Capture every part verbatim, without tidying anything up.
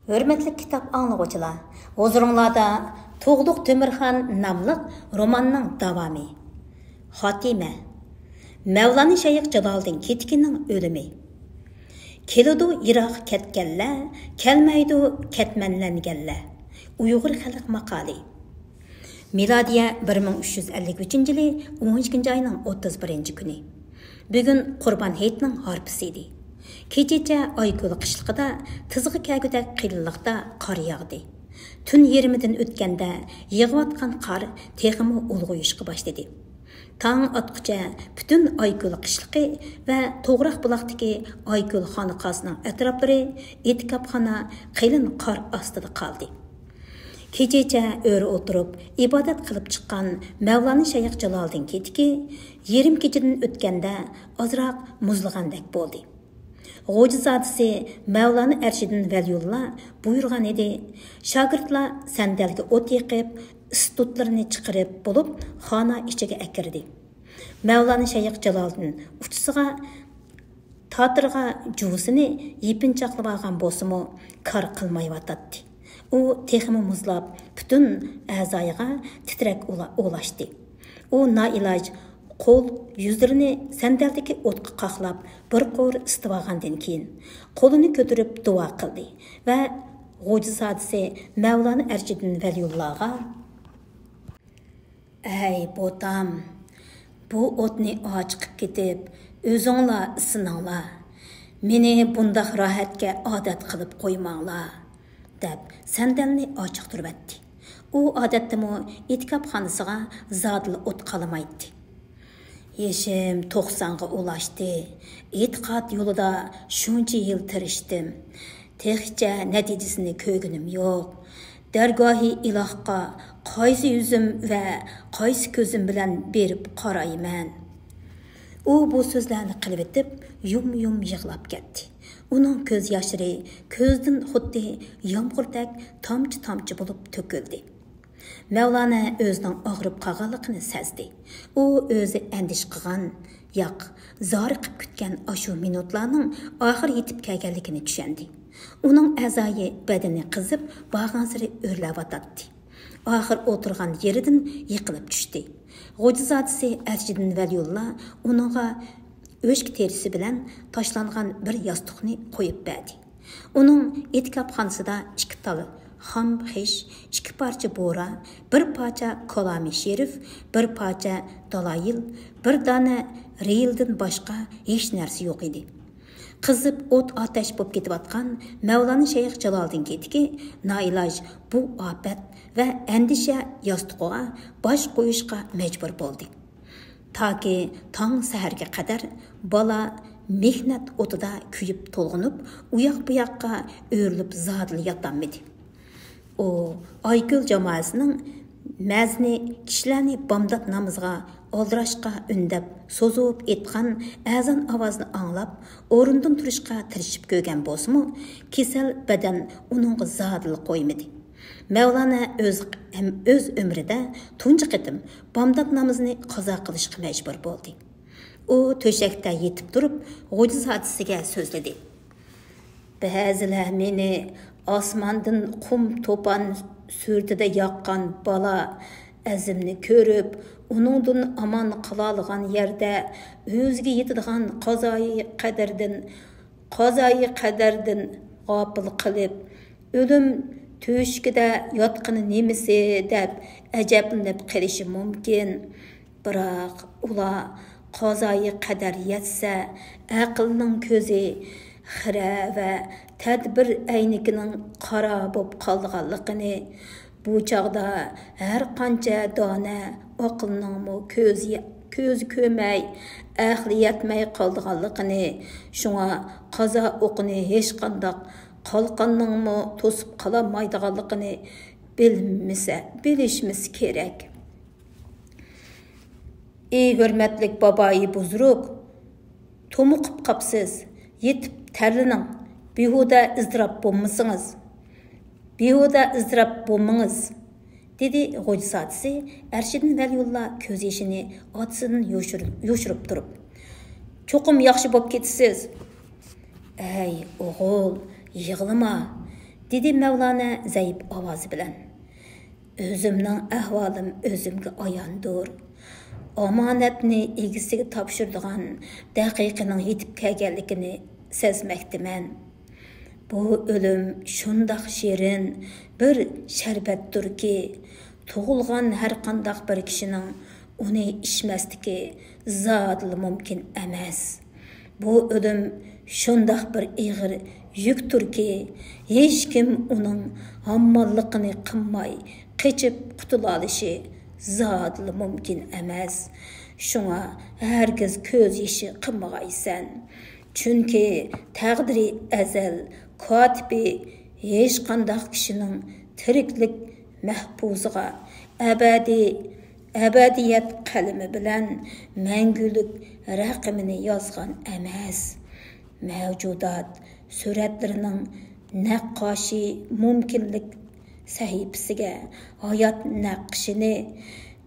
ھۆرمەتلىك كىتاب ئاڭلىغۇچىلار، ھۇزۇرۇڭلاردا تۇغلۇق تۆمۈرخان ناملىق روماننىڭ داۋامى. خاتىمە. مەۋلانا شەيخ جالالىدىن كېتىكىنىڭ ئۆلۈمى. كېلىدۇ يىراق كەتكەنلەر، كەلمەيدۇ كەتمەنلەنگەنلەر. ئۇيغۇر خەلق ماقالى. مىلادىيە بىر مىڭ ئۈچ يۈز ئەللىك ئۈچىنچى يىلى ئون ئىككىنچى ئاينىڭ ئوتتۇز بىرىنچى كۈنى. بۈگۈن قۇربان ھېيتنىڭ ھارپىسى ئىدى. كېچىچە ئايكۆل قىشلىقىدا تىزغا كەلگۈدەك قېلىنلىقتا قار ياغدى. تۈن يېرىمىدىن ئۆتكەندە يېغىۋاتقان قار تېخىمۇ ئۇلغىيىشقا باشلىدى. تاڭ ئاتقۇچە پۈتۈن ئايكۆل قىشلىقى ۋە توغراق بۇلاقتىكى ئايكۆل خانىقاسىنىڭ ئەتراپلىرى، ئېتىكاپخانا قېلىن قار ئاستىدا قالدى. كېچىچە ئۆرە ئولتۇرۇپ ئىبادەت قىلىپ چىققان مەۋلانا شەيخ جالالىدىن كېتىكى يېرىم كېچىدىن ئۆتكەندە ئازراق مۇزلىغاندەك بولدى. غوجىزادىسى مەۋلانا ئەرشىدىن ۋەلىيۇللا بۇيرۇغان ئىدى. شاگىرتلار سەندەلگە ئوت يېقىپ، ئىستۇتلىرىنى چىقىرىپ بولۇپ، خانا ئىچىگە ئەكىردى. مەۋلانا شەيخ جالالىدىن ئۇچىسىغا، تاتىرىغا جۇۋىسىنى يېپىنچاقلىۋالغان بولسىمۇ، كار قىلمايۋاتاتتى. ئۇ تېخىمۇ مۇزلاپ، پۈتۈن ئەزايىغا تىترەك ئۇلا-، ئۇلاشتى. ئۇ نائىلاج قول، يۈزلىرىنى سەندەلدىكى ئوتقا قاقلاپ، بىر قۇر ئىسسىتىۋالغاندىن كېيىن، قولىنى كۆتۈرۈپ دۇئا قىلدى ۋە غوجىزادىسى مەۋلانا ئەرشىدىن ۋەلىيۇللاغا، «ئەي بوتام، بۇ ئوتنى ئاچىقىپ كېتىپ، ئۆزۈڭلار ئىسسىنىڭلار. مېنى بۇنداق راھەتكە ئادەت قىلىپ قويماڭلار» دەپ، سەندەلنى ئاچىقتۇرۇۋەتتى. ئۇ ئادەتتىمۇ ئېتىكاپخانىسىغا زادىلا ئوت قالىمايتتى. يېشىم توقسانغا ئۇلاشتى. ئېتىقاد يولىدا شۇنچە يىل تىرىشتىم. تېخىچە نەتىجىسىنى كۆرگىنىم يوق. دەرگاھى ئىلاھقا قايسى يۈزۈم ۋە قايسى كۆزۈم بىلەن بېرىپ قارايمەن؟ ئۇ بۇ سۆزلەرنى قىلىۋېتىپ، يۇم-يۇم يىغلاپ كەتتى. ئۇنىڭ كۆز ياشلىرى كۆزدىن خۇددى يامغۇردەك تامچە-تامچە بولۇپ تۆكۈلدى. مەۋلانا ئۆزىنىڭ ئاغرىپ قالغانلىقىنى سەزدى. ئۇ ئۆزى ئەندىشە قىلغان، ياق، زارىقىپ كۈتكەن ئاشۇ مىنۇتلارنىڭ ئاخىرى يېتىپ كەلگەنلىكىنى چۈشەندى. ئۇنىڭ ئەزايى، بەدىنى قىزىپ، بارغانسېرى ئۆرلەۋاتاتتى. ئاخىر ئولتۇرغان يېرىدىن يىقىلىپ چۈشتى. غوجىزادىسى ئەرشىدىن ۋەلىيۇللا ئۇنىڭغا ئۆچكە تېرىسى بىلەن تاشلانغان بىر ياستۇقنى قويۇپ بەردى. ئۇنىڭ ئېتىكاپخانىسىدا ئىككى تال خام خىش، ئىككى پارچە بورا، بىر پارچە كالامى شېرىف، بىر پارچە دالايىل، بىر دانە رېيىلدىن باشقا ھېچ نەرسە يوق ئىدى. قىزىپ ئوت ئاتەش بولۇپ كېتىۋاتقان مەۋلانا شەيخ جالالىدىن كېتىكى نائىلاج بۇ ئاپەت ۋە ئەندىشە ياستۇقىغا باش قويۇشقا مەجبۇر بولدى. تاكى تاڭ سەھەرگە قەدەر بالا مېھنەت ئوتىدا كۆيۈپ تولغىنىپ، ئۇياق-بۇياققا ئۆرۈلۈپ زادىلا ياتالمىدى. ئۇ ئايكۆل جامائەسىنىڭ مەزىنى كىشىلەرنى بامدات نامىزىغا ئالدىراشقا ئۈندەپ سوزۇپ ئېيتقان ئەزان ئاۋازىنى ئاڭلاپ، ئورنىدىن تۇرۇشقا تىرىشىپ كۆرگەن بولسىمۇ، كېسەل بەدەن ئۇنىڭغا زادىلا قويمىدى. مەۋلانا ئۆز، ئۆز ئۆمرىدە تۇنجى قېتىم بامدات نامىزىنى قازا قىلىشقا مەجبۇر بولدى. ئۇ تۆشەكتە يېتىپ تۇرۇپ، غوجىزادىسىگە سۆزلىدى. بەزىلەر مېنى ئاسماندىن قۇم توپان سۈرىتىدە ياغقان بالا ئەزىمنى كۆرۈپ، ئۇنىڭدىن ئامان قالالىغان يەردە ئۆزىگە يېتىدىغان قازايى قەدىردىن، قازايى قەدىردىن غاپىل قىلىپ، ئۆلۈم تۆشۈكىدە ياتقىنى نېمىسى دەپ ئەجەبلىنىپ قېلىشى مۇمكىن. بىراق ئۇلار قازايى قەدەر يەتسە، ئەقىلنىڭ كۆزى خىرە ۋە تەدبىر ئەينىكىنىڭ قارا بولۇپ قالىدىغانلىقىنى، بۇ چاغدا ھەر قانچە دانە ئاقىلنىڭمۇ كۆزى، كۆزى كۆرمەي، ئەقلى يەتمەي قالىدىغانلىقىنى، شۇڭا قازا ئوقىنى ھېچقانداق قالقاننىڭمۇ توسۇپ قالالمايدىغانلىقىنى بىلمىسە، بىلىشىمىز كېرەك. ئى ھۆرمەتلىك بابايى بۇزرۇك، تومۇقۇپ قاپسىز، يېتىپ تەرلىنىڭ، بىھۇدە ئىزدىراپ بولمىسىڭىز، بىھۇدە ئىزدىراپ بولمىڭىز، دېدى غوجىزادىسى ئەرشىدىن ۋەلىيۇللا كۆز يېشىنى ئاتىسىدىن يوشۇر-، يوشۇرۇپ تۇرۇپ. چوقۇم ياخشى بولۇپ كېتىسىز. ئەي ئوغۇل، يىغلىما، دېدى مەۋلانا زەئىپ ئاۋازى بىلەن. ئۆزۈمنىڭ ئەھۋالىم ئۆزۈمگە ئاياندۇر. ئامانەتنى ئىگىسىگە تاپشۇرىدىغان دەقىقىنىڭ يېتىپ كەلگەنلىكىنى سەزمەكتىمەن. بۇ ئۆلۈم شۇنداق شېرىن بىر شەربەتتۇركى، تۇغۇلغان ھەرقانداق بىر كىشىنىڭ ئۇنى ئىچمەسلىكى زادىلا مۇمكىن ئەمەس. بۇ ئۆلۈم شۇنداق بىر ئېغىر يۈكتۇركى، ھېچكىم ئۇنىڭ ھامماللىقىنى قىلماي قېچىپ قۇتۇلالىشى زادىلا مۇمكىن ئەمەس. شۇڭا ھەرگىز كۆز يېشى قىلمىغايسەن. چۈنكى تەقدىرى ئەزەل كاتىپى ھېچقانداق كىشىنىڭ تىرىكلىك مەھپۇزىغا ئەبەدىي، ئەبەدىيەت قەلىمى بىلەن مەڭگۈلۈك رەقىمىنى يازغان ئەمەس. مەۋجۇدات سۈرەتلىرىنىڭ نەققاشى مۇمكىنلىك سەھىپىسىگە ھايات نەقىشىنى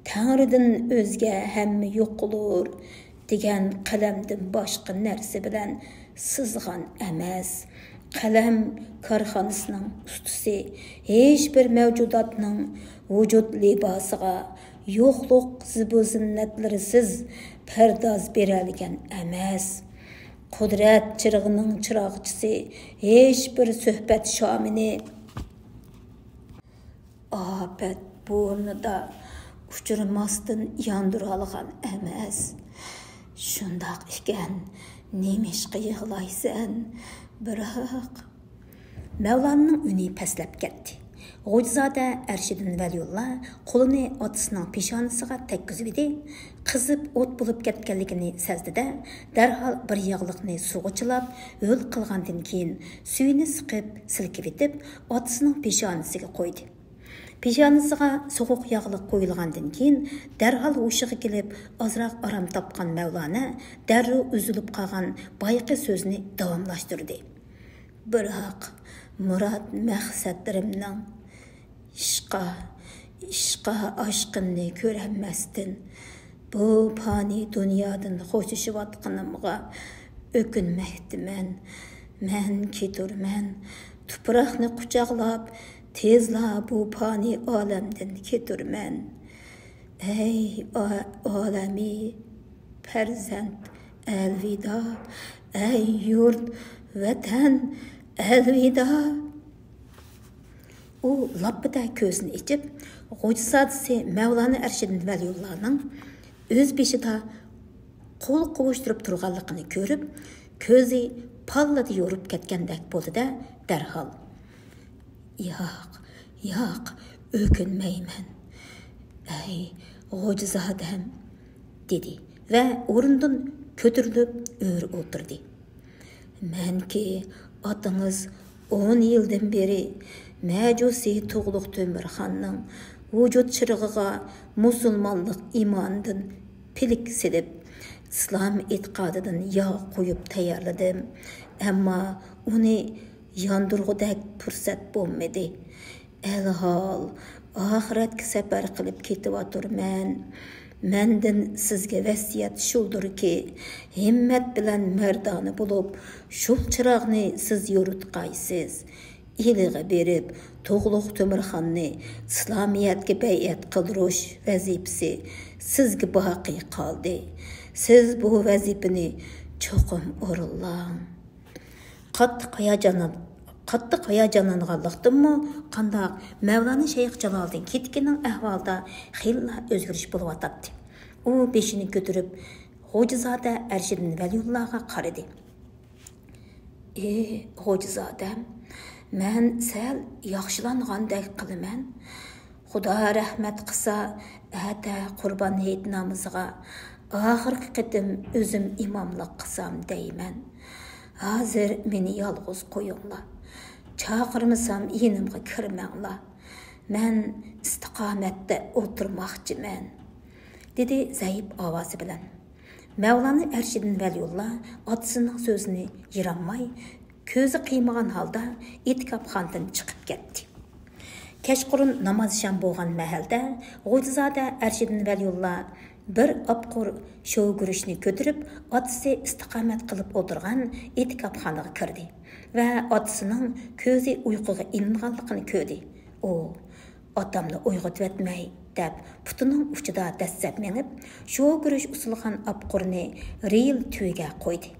«تەڭرىدىن ئۆزگە ھەممە يوقىلۇر» دېگەن قەلەمدىن باشقا نەرسە بىلەن سىزغان ئەمەس. قەلەم كارخانىسىنىڭ ئۇستىسى ھېچبىر مەۋجۇداتنىڭ ۋۇجۇد لىباسىغا يوقلۇق زىبۇ زىننەتلىرىسىز پەرداز بېرەلىگەن ئەمەس. قۇدرەت چىرىغىنىڭ چىراغچىسى ھېچبىر سۆھبەت شامىنى ئاپەت بورىنىدا ئۇچۇرماستىن ياندۇرالىغان ئەمەس. شۇنداق ئىكەن، نېمىشقا يىغلايسەن؟ بىراق. مەۋلانىنىڭ ئۈنى پەسلەپ كەتتى. غوجىزادە ئەرشىدىن ۋەلىيۇللا قولىنى ئاتىسىنىڭ پېشانىسىغا تەگكۈزۈۋىدى. قىزىپ ئوت بولۇپ كەتكەنلىكىنى سەزدى-دە، دەرھال بىر ياغلىقنى سۇغا چىلاپ، ھۆل قىلغاندىن كېيىن، سۈيىنى سىقىپ، سىلكىۋېتىپ، ئاتىسىنىڭ پېشانىسىگە قويدى. پېشانىسىغا سوغۇق ياغلىق قويۇلغاندىن كېيىن، دەرھال ھوشىغا كېلىپ، ئازراق ئارام تاپقان مەۋلانە دەررۇ ئۈزۈلۈپ قالغان بايىقى سۆزىنى داۋاملاشتۇردى. بىراق، مۇراد مەقسەتلىرىمنىڭ ئىشقا، ئىشقا ئاشقىنىنى كۆرەلمەستىن، بۇ پانىي دۇنيادىن خوشلىشىۋاتقىنىمغا ئۆكۈنمەكتىمەن. مەن كېتۇرمەن، تۇپراقنى قۇچاقلاپ، تېزلا بۇ پانىي ئالەمدىن كېتۇرمەن. ئەي ئا-، ئالەمى پەرزەنت، ئەلۋىدا! ئەي يۇرت، ۋەتەن، ئەلۋىدا! ئۇ لاپپىدە كۆزىنى ئېچىپ، غوجىزادىسى مەۋلانا ئەرشىدىن ۋەلىيۇللانىڭ ئۆز بېشىدا قول قوۋۇشتۇرۇپ تۇرغانلىقىنى كۆرۈپ، كۆزى پاللىدە يورۇپ كەتكەندەك بولدى-دە، دەرھال: «ياق، ياق، ئۆكۈنمەيمەن، ئەي غوجىزادەم!» دېدى ۋە ئورنىدىن كۆتۈرۈلۈپ ئۆرە ئولتۇردى. مەنكى ئاتىڭىز ئون يىلدىن بېرى مەجۇسى تۇغلۇق تۆمۈرخاننىڭ ۋۇجۇد چىرىغىغا مۇسۇلمانلىق ئىمانىدىن پىلىك سېلىپ، ئىسلام ئېتىقادىدىن ياغ قۇيۇپ تەييارلىدىم. ئەمما ئۇنى ياندۇرغۇدەك پۇرسەت بولمىدى. ئەلھال، ئاخىرەتكە سەپەر قىلىپ كېتىۋاتىمەن. مەندىن سىزگە ۋەسىيەت شۇدۇركى، ھىممەت بىلەن مەردانە بولۇپ، شۇ چىراغنى سىز يورۇتقايسىز. ئىلىغا بېرىپ، تۇغلۇق تۆمۈرخاننى ئىسلامىيەتكە بەيئەت قىلدۇرۇش ۋەزىپىسى سىزگە باقىي قالدى. سىز بۇ ۋەزىپىنى چوقۇم ئورۇنلاڭ. قاتتىق ھاياجانلان-، قاتتىق ھاياجانلانغانلىقتىنمۇ قانداق، مەۋلانا شەيخ جالالىدىن كېتىكىنىڭ ئەھۋالىدا خېلىلا ئۆزگىرىش بولۇۋاتاتتى. ئۇ بېشىنى كۆتۈرۈپ، غوجىزادە ئەرشىدىن ۋەلىيۇللاغا قارىدى. ئى غوجىزادەم، مەن سەل ياخشىلانغاندەك قىلىمەن. خۇدا رەھمەت قىلسا، ئەتە قۇربان ھېيت نامىزىغا ئاخىرقى قېتىم ئۆزۈم ئىماملىق قىلسام دەيمەن. ھازىر مېنى يالغۇز قويۇڭلار. چاقىرمىسام يېنىمغا كىرمەڭلار. مەن ئىستىقامەتتە ئولتۇرماقچىمەن، دېدى زەئىپ ئاۋازى بىلەن. مەۋلانا ئەرشىدىن ۋەلىيۇللا ئاتىسىنىڭ سۆزىنى يىرالماي، كۆزى قىيمىغان ھالدا ئېتىكاپخانىدىن چىقىپ كەتتى. كەچقۇرۇن ناماز شام بولغان مەھەلدە غوجىزادە ئەرشىدىن ۋەلىيۇللا بىر ئاپقۇر شوۋىگۈرۈچنى كۆتۈرۈپ، ئاتىسى ئىستىقامەت قىلىپ ئولتۇرغان ئېتىكاپخانىغا كىردى ۋە ئاتىسىنىڭ كۆزى ئۇيقۇغا ئىلىنغانلىقىنى كۆردى. ئۇ، «ئاتامنى ئويغىتىۋەتمەي» دەپ، پۇتىنىڭ ئۇچىدا دەسسەپ مېڭىپ، شوۋىگۈرۈچ ئۇسۇلغان ئاپقۇرنى رېل تۈۋىگە قويدى.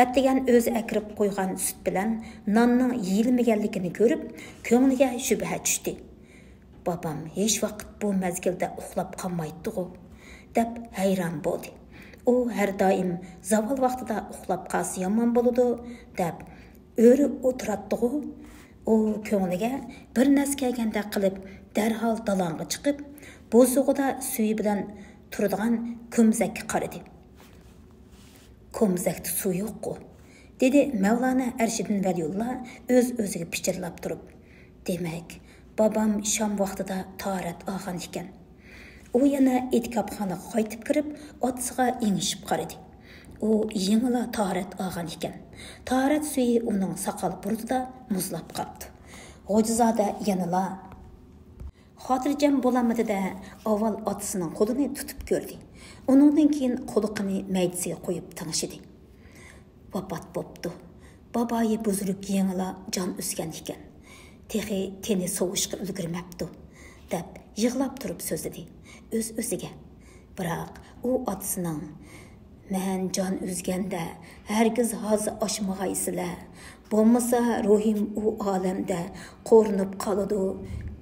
ئەتىگەن ئۆزى ئەكىرىپ قويغان سۈت بىلەن ناننىڭ يېيىلمىگەنلىكىنى كۆرۈپ، كۆڭلىگە شۈبھە چۈشتى. «بابام ھېچ ۋاقىت بۇ مەزگىلدە ئۇخلاپ قالمايتتىغۇ» دەپ ھەيران بولدى. ئۇ ھەر دائىم زاۋال ۋاقتىدا ئۇخلاپ قالسا يامان بولىدۇ دەپ ئۆرە ئولتۇراتتىغۇ. ئۇ كۆڭلىگە بىر نەرسە كەلگەندەك قىلىپ، دەرھال دالاڭغا چىقىپ، بوسۇغىدا سۈيى بىلەن تۇرىدىغان كومزەككە قارىدى. «كومزەكتە سۇ يوققۇ؟» دېدى مەۋلانا ئەرشىدىن ۋەلىيۇللا ئۆز-ئۆزىگە پىچىرلاپ تۇرۇپ. «دېمەك، بابام شام ۋاقتىدا تاھارەت ئالغان ئىكەن.» ئۇ يەنە ئېتىكاپخانىغا قايتىپ كىرىپ، ئاتىسىغا ئېڭىشىپ قارىدى. ئۇ يېڭىلا تاھارەت ئالغان ئىكەن. تاھارەت سۈيى ئۇنىڭ ساقال بۇرۇتىدا مۇزلاپ قاپتۇ. غوجىزادە يەنىلا خاتىرجەم بولالمىدى-دە، ئاۋۋال ئاتىسىنىڭ قولىنى تۇتۇپ كۆردى. ئۇنىڭدىن كېيىن قۇلىقىنى مەيدىسىگە قويۇپ تىڭشىدى. «ۋاپات بوپتۇ. بابايى بۇزرۇك يېڭىلا جان ئۈزگەن ئىكەن. تېخى تېنى سوۋۇشقا ئۈلگۈرمەپتۇ» دەپ يىغلاپ تۇرۇپ سۆزلىدى ئۆز-ئۆزىگە. بىراق ئۇ ئاتىسىنىڭ «مەن جان ئۈزگەندە ھەرگىز ھازا ئاچمىغايسىلەر، بولمىسا روھىم ئۇ ئالەمدە قورۇنۇپ قالىدۇ»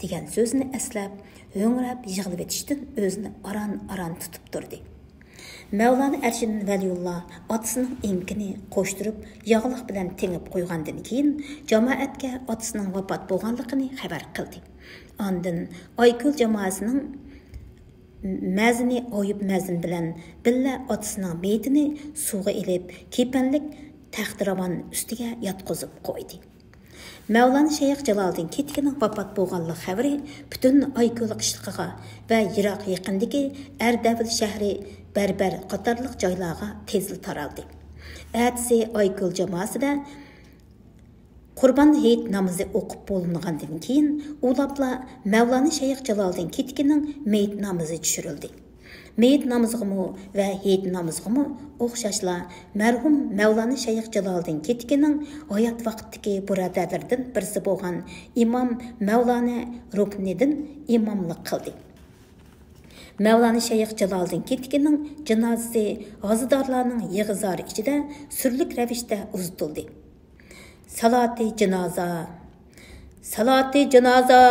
دېگەن سۆزىنى ئەسلەپ، ھۆڭرەپ يىغلىۋېتىشتىن ئۆزىنى ئاران-ئاران تۇتۇپ تۇردى. مەۋلانا ئەرشىدىن ۋەلىيۇللا ئاتىسىنىڭ ئېڭىكىنى قوشتۇرۇپ، ياغلىق بىلەن تېڭىپ قويغاندىن كېيىن، جامائەتكە ئاتىسىنىڭ ۋاپات بولغانلىقىنى خەۋەر قىلدى. ئاندىن ئايكۆل جامائەسىنىڭ مەزىنى ئايۇپ مەزىن بىلەن بىللە ئاتىسىنىڭ مېيىتىنى سۇغا ئېلىپ، كېپەنلىك تەختىراۋان ئۈستىگە ياتقۇزۇپ قويدى. مەۋلانا شەيخ جالالىدىن كېتىكىنىڭ ۋاپات بولغانلىق خەۋىرى پۈتۈن ئايكۆل قىشلىقىغا ۋە يىراق يېقىندىكى ئەردەۋىل شەھىرى، بەربەر قاتارلىق جايلارغا تېزلا تارالدى. ئەتىسى ئايكۆل جامائەسىدە قۇربان ھېيت نامىزى ئوقۇپ بولۇنغاندىن كېيىن، ئۇلاپلا مەۋلانا شەيخ جالالىدىن كېتىكىنىڭ مېيىت نامىزى چۈشۈرۈلدى. مېيىت نامىزىغىمۇ ۋە ھېيت نامىزىغىمۇ ئوخشاشلا، مەرھۇم مەۋلانا شەيخ جالالىدىن كېتىكىنىڭ ھايات ۋاقتىدىكى بۇرادەرلىرىدىن بىرسى بولغان ئىمام مەۋلانا رۇكنىدىن ئىماملىق قىلدى. مەۋلانا شەيخ جالالىدىن كېتىكىنىڭ جىنازىسى ھازىدارلارنىڭ يىغا-زارى ئىچىدە سۈرلۈك رەۋىشتە ئۇزىتىلدى. سالاتى جىنازا، سالاتى جىنازا!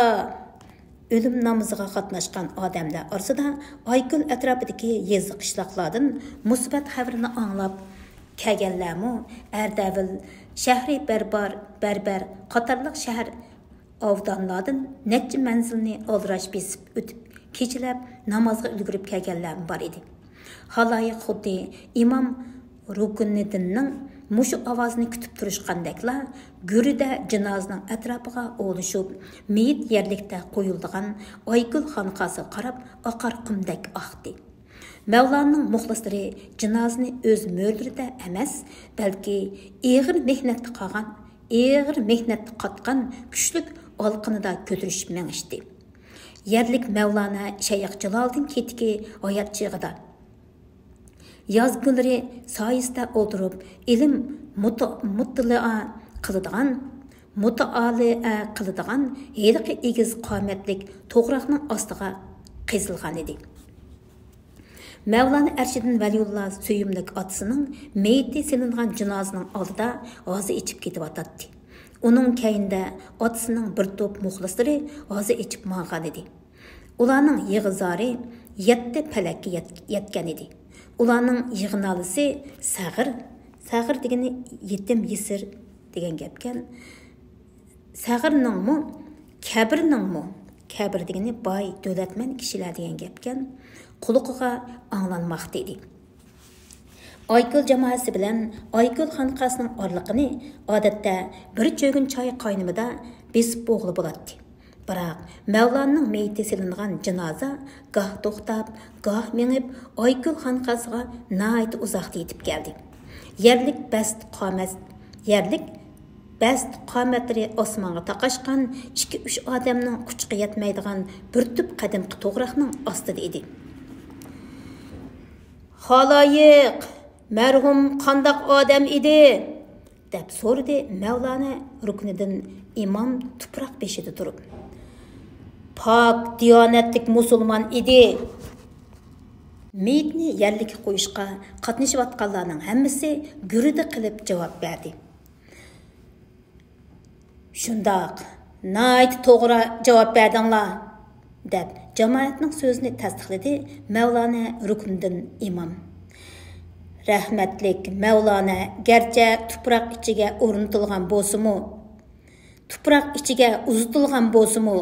ئۆلۈم نامىزىغا قاتناشقان ئادەملەر ئارىسىدا ئايكۆل ئەتراپىدىكى يېزا-قىشلاقلاردىن مۇسىبەت خەۋىرىنى ئاڭلاپ كەلگەنلەرمۇ، ئەردەۋىل شەھىرى، بەربار، بەربەر قاتارلىق شەھەر، ئاۋدانلاردىن نەچچە مەنزىلنى ئالدىراش بېسىپ ئۆتۈپ، كېچىلەپ نامازغا ئۈلگۈرۈپ كەلگەنلەرمۇ بار ئىدى. خالايىق خۇددى ئىمام رۇكنىدىننىڭ مۇشۇ ئاۋازىنى كۈتۈپ تۇرۇشقاندەكلا، گۈررىدە جىنازىنىڭ ئەتراپىغا ئولىشىپ، مېيىت يەرلىكتە قويۇلىدىغان ئايكۆل خانقاسىغا قاراپ ئاقار قۇمدەك ئاقتى. مەۋلانىڭ مۇخلىسلىرى جىنازىنى ئۆز مۆرىلىرىدە ئەمەس، بەلكى ئېغىر مېھنەتتە قالغان، ئېغىر مېھنەتتە قاتقان كۈچلۈك ئالىقىنىدا كۆتۈرۈشۈپ مېڭىشتى. يەرلىك مەۋلانا شەيخ جالالىدىن كېتىكى ھايات چېغىدا، ياز كۈنلىرى سايىسىدا ئولتۇرۇپ، ئىلىم مۇت-، مۇتتىلىئا قىلىدىغان، مۇتائالىئە قىلىدىغان ھېلىقى ئېگىز قامەتلىك توغراقنىڭ ئاستىغا قېزىلغانىدى. مەۋلانا ئەرشىدىن ۋەلىيۇللا سۆيۈملۈك ئاتىسىنىڭ مېيىتى سېلىنغان جىنازىنىڭ ئالدىدا ھازا ئېچىپ كېتىۋاتاتتى. ئۇنىڭ كەينىدە ئاتىسىنىڭ بىر توپ مۇخلىسلىرى ھازا ئېچىپ ماڭغانىدى. ئۇلارنىڭ يىغا-زارى يەتتە پەلەككە يەت-، يەتكەنىدى. ئۇلارنىڭ يىغا-نالىسى سەغىر، سەغىر دېگىنى يېتىم، يېسىر دېگەن گەپكەن. سەغىرنىڭمۇ، كەبىرنىڭمۇ، كەبىر دېگىنى باي، دۆلەتمەن كىشىلەر دېگەن گەپكەن، قۇلىقىغا ئاڭلانماقتا ئىدى. ئايكۆل جامائەسى بىلەن ئايكۆل خانقاسىنىڭ ئارىلىقىنى ئادەتتە بىر چۆگۈن چاي قاينىمىدا بېسىپ بولغىلى بولاتتى. بىراق، مەۋلاننىڭ مېيىتى سېلىنغان جىنازا گاھ توختاپ، گاھ مېڭىپ، ئايكۆل خانقاسىغا ناھايىتى ئۇزاقتا يېتىپ كەلدى. يەرلىك بەست قامەت، يەرلىك بەست قامەتلىرى ئاسمانغا تاقاشقان ئىككى-ئۈچ ئادەمنىڭ قۇچىقى يەتمەيدىغان بىر تۈپ قەدىمكى توغراقنىڭ ئاستىدا ئىدى. خالايىق، مەرھۇم قانداق ئادەم ئىدى؟ دەپ سورىدى مەۋلانە رۇكنىدىن ئىمام تۇپراق بېشىدا تۇرۇپ. پاك، دىيانەتلىك مۇسۇلمان ئىدى. مېيىتنى يەرلىككە قويۇشقا قاتنىشىۋاتقانلارنىڭ ھەممىسى گۈررىدە قىلىپ جاۋاب بەردى. شۇنداق، ناھايىتى توغرا جاۋاب بەردىڭلار، دەپ جامائەتنىڭ سۆزىنى تەستىقلىدى مەۋلانە رۇكنىدىن ئىمام. رەھمەتلىك مەۋلانە گەرچە تۇپراق ئىچىگە ئورنىتىلغان بولسىمۇ، تۇپراق ئىچىگە ئۇزىتىلغان بولسىمۇ،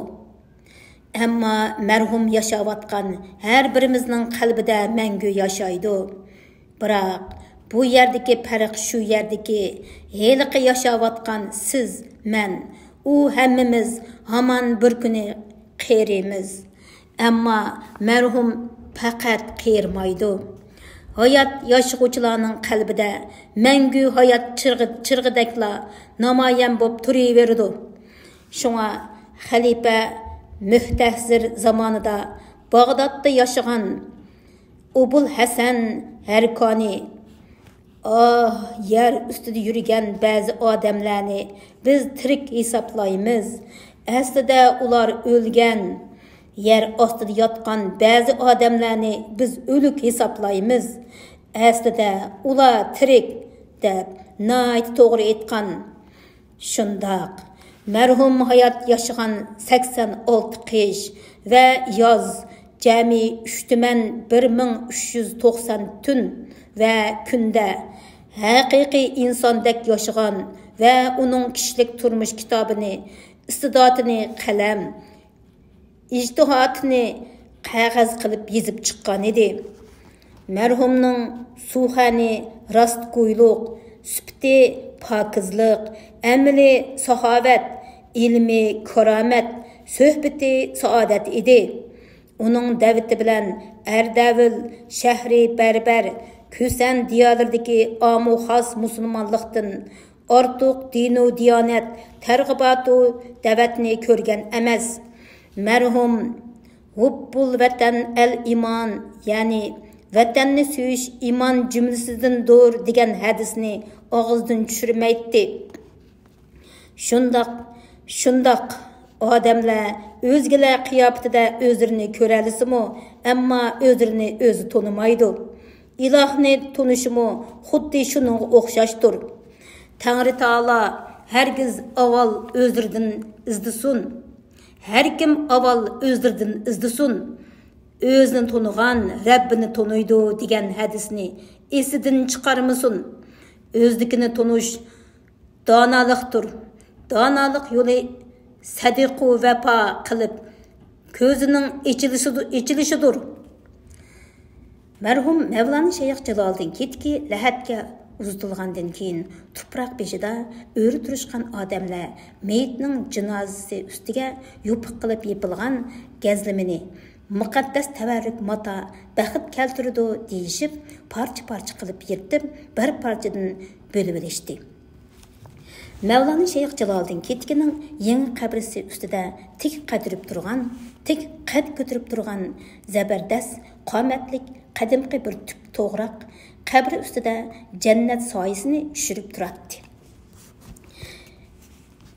ئەمما مەرھۇم ياشاۋاتقان ھەر بىرىمىزنىڭ قەلبىدە مەڭگۈ ياشايدۇ. بىراق، بۇ يەردىكى پەرق شۇ يەردىكى، ھېلىقى ياشاۋاتقان سىز، مەن، ئۇ ھەممىمىز ھامان بىر كۈنى قېرىيمىز. ئەمما مەرھۇم پەقەت قېرىمايدۇ. ھايات ياشىغۇچىلارنىڭ قەلبىدە مەڭگۈ ھايات چىرغى-، چىرغىدەكلا نامايان بولۇپ تۇرۇۋېرىدۇ. شۇڭا خەلىپە مۆھتەسىر زامانىدا باغدادتا ياشىغان ئوبۇل ھەسەن ھەركانى، ئاھ، يەر ئۈستىدە يۈرگەن بەزى ئادەملەرنى بىز تىرىك ھېسابلايمىز. ئەسلىدە ئۇلار ئۆلگەن. يەر ئاستىدا ياتقان بەزى ئادەملەرنى بىز ئۆلۈك ھېسابلايمىز. ئەسلىدە ئۇلار تىرىك، دەپ ناھايىتى توغرا ئېيتقان. شۇنداق، مەرھۇم ھايات ياشىغان سەكسەن ئالتە قىش ۋە ياز، جەمئىي ئۈچ تۈمەن بىر مىڭ ئۈچ يۈز توقسان تۈن ۋە كۈندە ھەقىقىي ئىنساندەك ياشىغان ۋە ئۇنىڭ كىشىلىك تۇرمۇش كىتابىنى، ئىستىداتىنى قەلەم، ئىجتىھاتىنى قەغەز قىلىپ يېزىپ چىققان ئىدى. مەرھۇمنىڭ سۇخەنى راستگويلۇق، سۈپىتى پاكىزلىق، ئەمىلى ساخاۋەت، ئىلمى كارامەت، سۆھبىتى سائادەت ئىدى. ئۇنىڭ دەۋىتى بىلەن ئەردەۋىل، شەھرى بەربەر، كۈسەن دىيارلىرىدىكى ئامۇ خاس مۇسۇلمانلىقتىن ئارتۇق دىنۇ دىيانەت، تەرغىباتۇ دەۋەتنى كۆرگەن ئەمەس. مەرھۇم ھۇببۇل ۋەتەن ئەل ئىمان، يەنى ۋەتەننى سۆيۈش ئىمان جۈملىسىدىندۇر دېگەن ھەدىسنى ئاغزىدىن چۈشۈرمەيتتى. شۇنداق، شۇنداق ئادەملەر ئۆزگىلەر قىياپىتىدە ئۆزلىرىنى كۆرەلىسىمۇ، ئەمما ئۆزلىرىنى ئۆزى تونۇمايدۇ. ئىلاھنى تونۇشىمۇ خۇددى شۇنىڭغا ئوخشاشتۇر. تەڭرى تائالا ھەرگىز ئاۋۋال ئۆزلىرىدىن ئىزدىسۇن. ھەركىم ئاۋۋال ئۆزلىرىدىن ئىزدىسۇن. ئۆزىنى تونۇغان رەببىنى تونۇيدۇ دېگەن ھەدىسنى ئېسىدىن چىقارمىسۇن. ئۆزلۈكىنى تونۇش دانالىقتۇر. دانالىق يولى سەدىقۇ ۋەپا قىلىپ، كۆزىنىڭ ئېچىلىشىدۇ-، ئېچىلىشىدۇر. مەرھۇم مەۋلانا شەيخ جالالىدىن كېتىكى لەھەتكە ئۇزىتىلغاندىن كېيىن، تۇپراق بېشىدا ئۆرە تۇرۇشقان ئادەملەر مېيىتنىڭ جىنازىسى ئۈستىگە يوپۇق قىلىپ يېپىلغان گەزلىمىنى، مۇقەددەس تەۋەررۈك ماتا بەخت كەلتۈرىدۇ دېيىشىپ، پارچە-پارچە قىلىپ يىرتىپ، بىر پارچىدىن بۆلۈۋېلىشتى. مەۋلانا شەيخ جالالىدىن كېتىكىنىڭ يېڭى قەبرىسى ئۈستىدە تىك قاتۇرۇپ تۇرغان، تىك قەد كۆتۈرۈپ تۇرغان زەبەردەس قامەتلىك قەدىمكى بىر تۈپ توغراق قەبرە ئۈستىدە جەننەت سايىسىنى چۈشۈرۈپ تۇراتتى.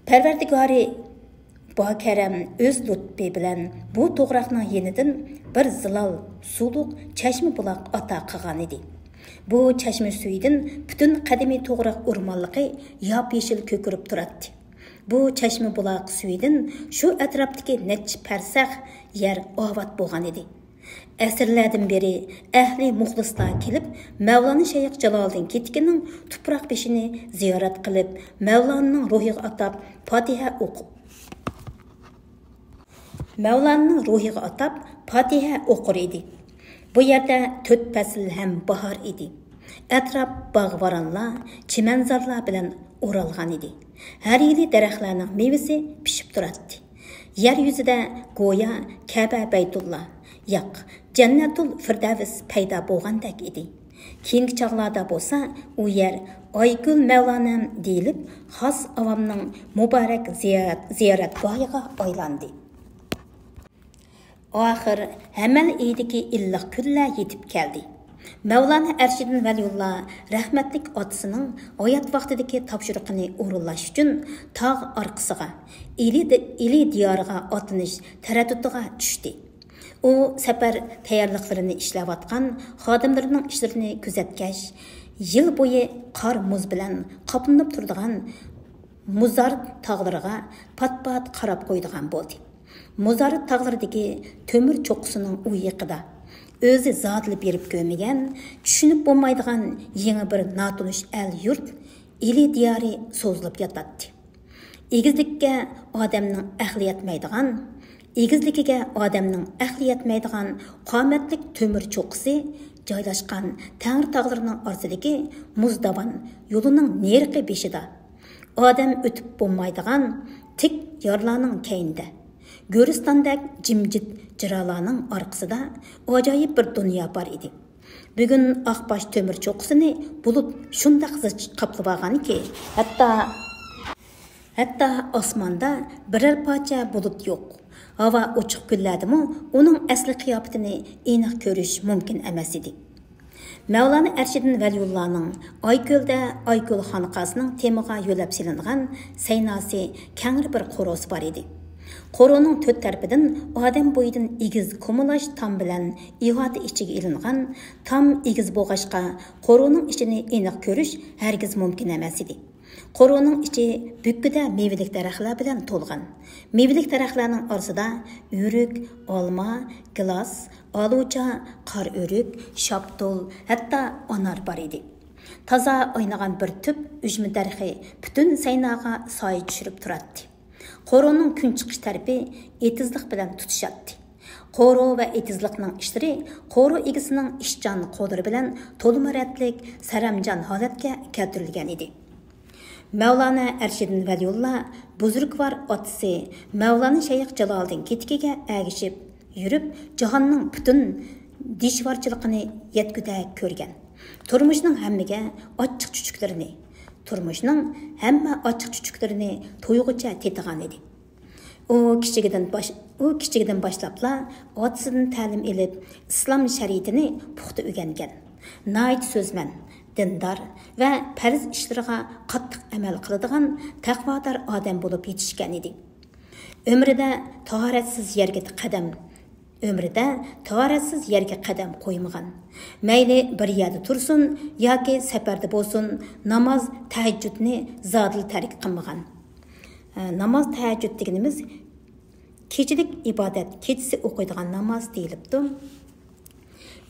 پەرۋەردىگارى باكەرەم ئۆز لۇتپى بىلەن بۇ توغراقنىڭ يېنىدىن بىر زىلال سۇلۇق چەشمە بۇلاق ئاتا قىلغانىدى. بۇ چەشمە سۈيىدىن پۈتۈن قەدىمىي توغراق ئورمانلىقى ياپيېشىل كۆكىرىپ تۇراتتى. بۇ چەشمە بۇلاق سۈيىدىن شۇ ئەتراپتىكى نەچچە پەرسەخ يەر ئاۋات بولغانىدى. ئەسىرلەردىن بېرى ئەھلى مۇخلىسلار كېلىپ، مەۋلانا شەيخ جالالىدىن كېتىكىنىڭ تۇپراق بېشىنى زىيارەت قىلىپ، مەۋلانىنىڭ روھىغا ئاتاپ پاتىھە ئوقۇپ، مەۋلانىنىڭ روھىغا ئاتاپ پاتىھە ئوقۇر ئىدى. بۇ يەردە تۆت پەسىل ھەم باھار ئىدى. ئەتراپ باغ-ۋارانلار، چىمەنزارلار بىلەن ئورالغان ئىدى. ھەر يىلى دەرەخلەرنىڭ مېۋىسى پىشىپ تۇراتتى. يەر يۈزىدە گويا كەبە بەيتۇللا، ياق، جەننەتۇل فىردەۋس پەيدا بولغاندەك ئىدى. كېيىنكى چاغلاردا بولسا ئۇ يەر ئايگۈل مەۋلانەم دېيىلىپ، خاس ئاۋامنىڭ مۇبارەك زىيارەت، زىيارەتگاھىغا ئايلاندى. ئاخىر ھەمەل ئېيىدىكى ئىللىق كۈنلەر يېتىپ كەلدى. مەۋلانا ئەرشىدىن ۋەلىيۇللا رەھمەتلىك ئاتىسىنىڭ ھايات ۋاقتىدىكى تاپشۇرۇقىنى ئورۇنلاش ئۈچۈن تاغ ئارقىسىغا، ئىلى، ئىلى دىيارىغا ئاتلىنىش تەرەددۇتىغا چۈشتى. ئۇ سەپەر تەييارلىقلىرىنى ئىشلەۋاتقان خادىملىرىنىڭ ئىشلىرىنى كۆزەتكەچ، يىل بويى قار مۇز بىلەن قاپلىنىپ تۇرىدىغان مۇزارت تاغلىرىغا پات-پات قاراپ قويىدىغان بولدى. مۇزارت تاغلىرىدىكى تۆمۈر چوققىسىنىڭ ئۇ يېقىدا، ئۆزى زادىلا بېرىپ كۆرمىگەن، چۈشىنىپ بولمايدىغان يېڭى بىر ناتونۇش ئەل يۇرت، ئىلى دىيارى سوزۇلۇپ ياتاتتى. ئېگىزلىككە ئادەمنىڭ ئەقلى يەتمەيدىغان، ئېگىزلىكىگە ئادەمنىڭ ئەقلى يەتمەيدىغان قامەتلىك تۆمۈر چوققىسى جايلاشقان تەڭرى تاغلىرىنىڭ ئارىسىدىكى مۇز داۋان يولىنىڭ نېرىقى بېشىدا، ئادەم ئۆتۈپ بولمايدىغان تىك يارلارنىڭ كەينىدە، گۆرىستاندەك جىمجىت جىرالارنىڭ ئارقىسىدا ئاجايىپ بىر دۇنيا بار ئىدى. بۈگۈن ئاقباش تۆمۈر چوققىسىنى بۇلۇت شۇنداق زىچ قاپلىۋالغانكى، ھەتتا، ھەتتا ئاسماندا بىرەر پارچە بۇلۇت يوق. ھاۋا ئوچۇق كۈنلەردىمۇ ئۇنىڭ ئەسلى قىياپىتىنى ئېنىق كۆرۈش مۇمكىن ئەمەس ئىدى. مەۋلانا ئەرشىدىن ۋەلىيۇللانىڭ ئايكۆلدە ئايكۆل خانىقاسىنىڭ تېمىغا يۆلەپ سېلىنغان سەيناسى كەڭرى بىر قورۇسى بار ئىدى. قورۇنىڭ تۆت تەرىپىدىن ئادەم بويىدىن ئېگىز كومىلاچ تام بىلەن ئىھاتە ئىچىگە ئېلىنغان تام ئېگىز بولغاچقا، قورۇنىڭ ئىچىنى ئېنىق كۆرۈش ھەرگىز مۇمكىن ئەمەس ئىدى. قورۇنىڭ ئىچى بۈككىدە مېۋىلىك دەرەخلەر بىلەن تولغان. مېۋىلىك دەرەخلەرنىڭ ئارىسىدا ئۆرۈك، ئالما، گىلاس، ئالۇچا، قارا ئۆرۈك، شاپتۇل، ھەتتا ئانار بار ئىدى. تازا ئاينىغان بىر تۈپ ئۈجمە دەرىخى پۈتۈن سەيناغا سايە چۈشۈرۈپ تۇراتتى. قورۇنىڭ كۈن چىقىش تەرىپى ئېتىزلىق بىلەن تۇتىشاتتى. قورۇ ۋە ئېتىزلىقنىڭ ئىشلىرى قورۇ ئىگىسىنىڭ ئىشچان قوللىرى بىلەن تولىمۇ رەتلىك، سەرەمجان ھالەتكە كەلتۈرۈلگەن ئىدى. مەۋلانا ئەرشىدىن ۋەلىيۇللا بۇزرۇكۋار ئاتىسى مەۋلانا شەيخ جالالىدىن كېتىكىگە ئەگىشىپ يۈرۈپ، جاھاننىڭ پۈتۈن دىشۋارچىلىقىنى يەتكۈدەك كۆرگەن. تۇرمۇشنىڭ ھەممىگە ئاچچىق چۈچۈكلىرىنى، تۇرمۇشنىڭ ھەممە ئاچچىق چۈچۈكلىرىنى تويغۇچە تېتىغان ئىدى. ئۇ كىچىكىدىن باش-، ئۇ كىچىكىدىن باشلاپلا ئاتىسىدىن تەلىم ئېلىپ، ئىسلام شەرىئىتىنى پۇختا ئۆگەنگەن. ناھايىتى سۆزمەن، دىندار ۋە پەرز ئىشلىرىغا قاتتىق ئەمەل قىلىدىغان تەقۋادار ئادەم بولۇپ يېتىشكەن ئىدى. ئۆمرىدە تاھارەتسىز يەرگە قەدەم، ئۆمرىدە تاھارەتسىز يەرگە قەدەم قويمىغان. مەيلى بىر يەردە تۇرسۇن ياكى سەپەردە بولسۇن، ناماز، تەھەججۇدنى زادىلا تەرك قىلمىغان. ئە، ناماز، تەھەججۇد دېگىنىمىز كېچىلىك ئىبادەت، كېچىسى ئوقۇيدىغان ناماز دېيىلىپتۇ.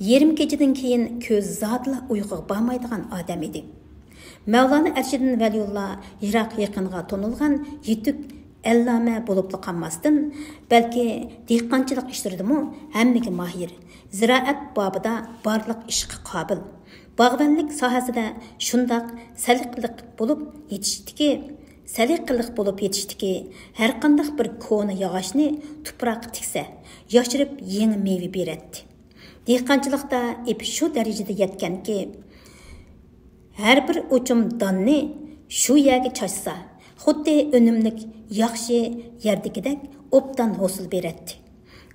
يېرىم كېچىدىن كېيىن كۆز زادىلا ئۇيقۇغا بارمايدىغان ئادەم ئىدى. مەۋلانا ئەرشىدىن ۋەلىيۇللا يىراق يېقىنغا تونۇلغان يېتۈك ئەللامە بولۇپلا قالماستىن، بەلكى دېھقانچىلىق ئىشلىرىدىمۇ ھەممىگە ماھىر، زىرائەت بابىدا بارلىق ئىشقا قابىل، باغۋەنلىك ساھەسىدە شۇنداق سەلىقىلىق بولۇپ يېتىشتىكى، سەلىقىلىق بولۇپ يېتىشتىكى، ھەرقانداق بىر كونا ياغاچنى تۇپراققا تىكسە، ياشىرىپ يېڭى مېۋە بېرەتتى. دېھقانچىلىقتا ئېپى شۇ دەرىجىدە يەتكەنكى، ھەر بىر ئوچۇم داننى شۇ يەرگە چاچسا، خۇددى ئۈنۈملۈك ياخشى يەردىكىدەك ئوبدان ھوسۇل بېرەتتى.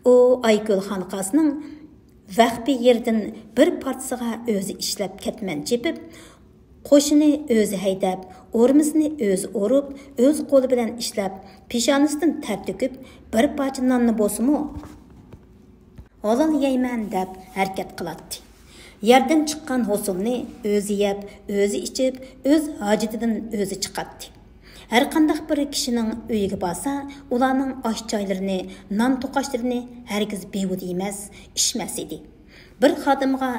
ئۇ ئايكۆل خانقاسىنىڭ ۋەخپە يېرىدىن بىر پارچىسىغا ئۆزى ئىشلەپ كەتمەن چېپىپ، قوشىنى ئۆزى ھەيدەپ، ئورمىسىنى ئۆزى ئورۇپ، ئۆز قولى بىلەن ئىشلەپ، پېشانىسىدىن تەر تۆكۈپ، بىر پارچە ناننى بولسىمۇ ھالال يەيمەن دەپ ھەرىكەت قىلاتتى. يەردىن چىققان ھوسۇلنى ئۆزى يەپ، ئۆزى ئىچىپ، ئۆز ھاجىتىدىن ئۆزى چىقاتتى. ھەرقانداق بىر كىشىنىڭ ئۆيىگە بارسا، ئۇلارنىڭ ئاش چايلىرىنى، نان توقاشلىرىنى ھەرگىز بىھۇدە يېمەس، ئىچمەس ئىدى. بىر خادىمغا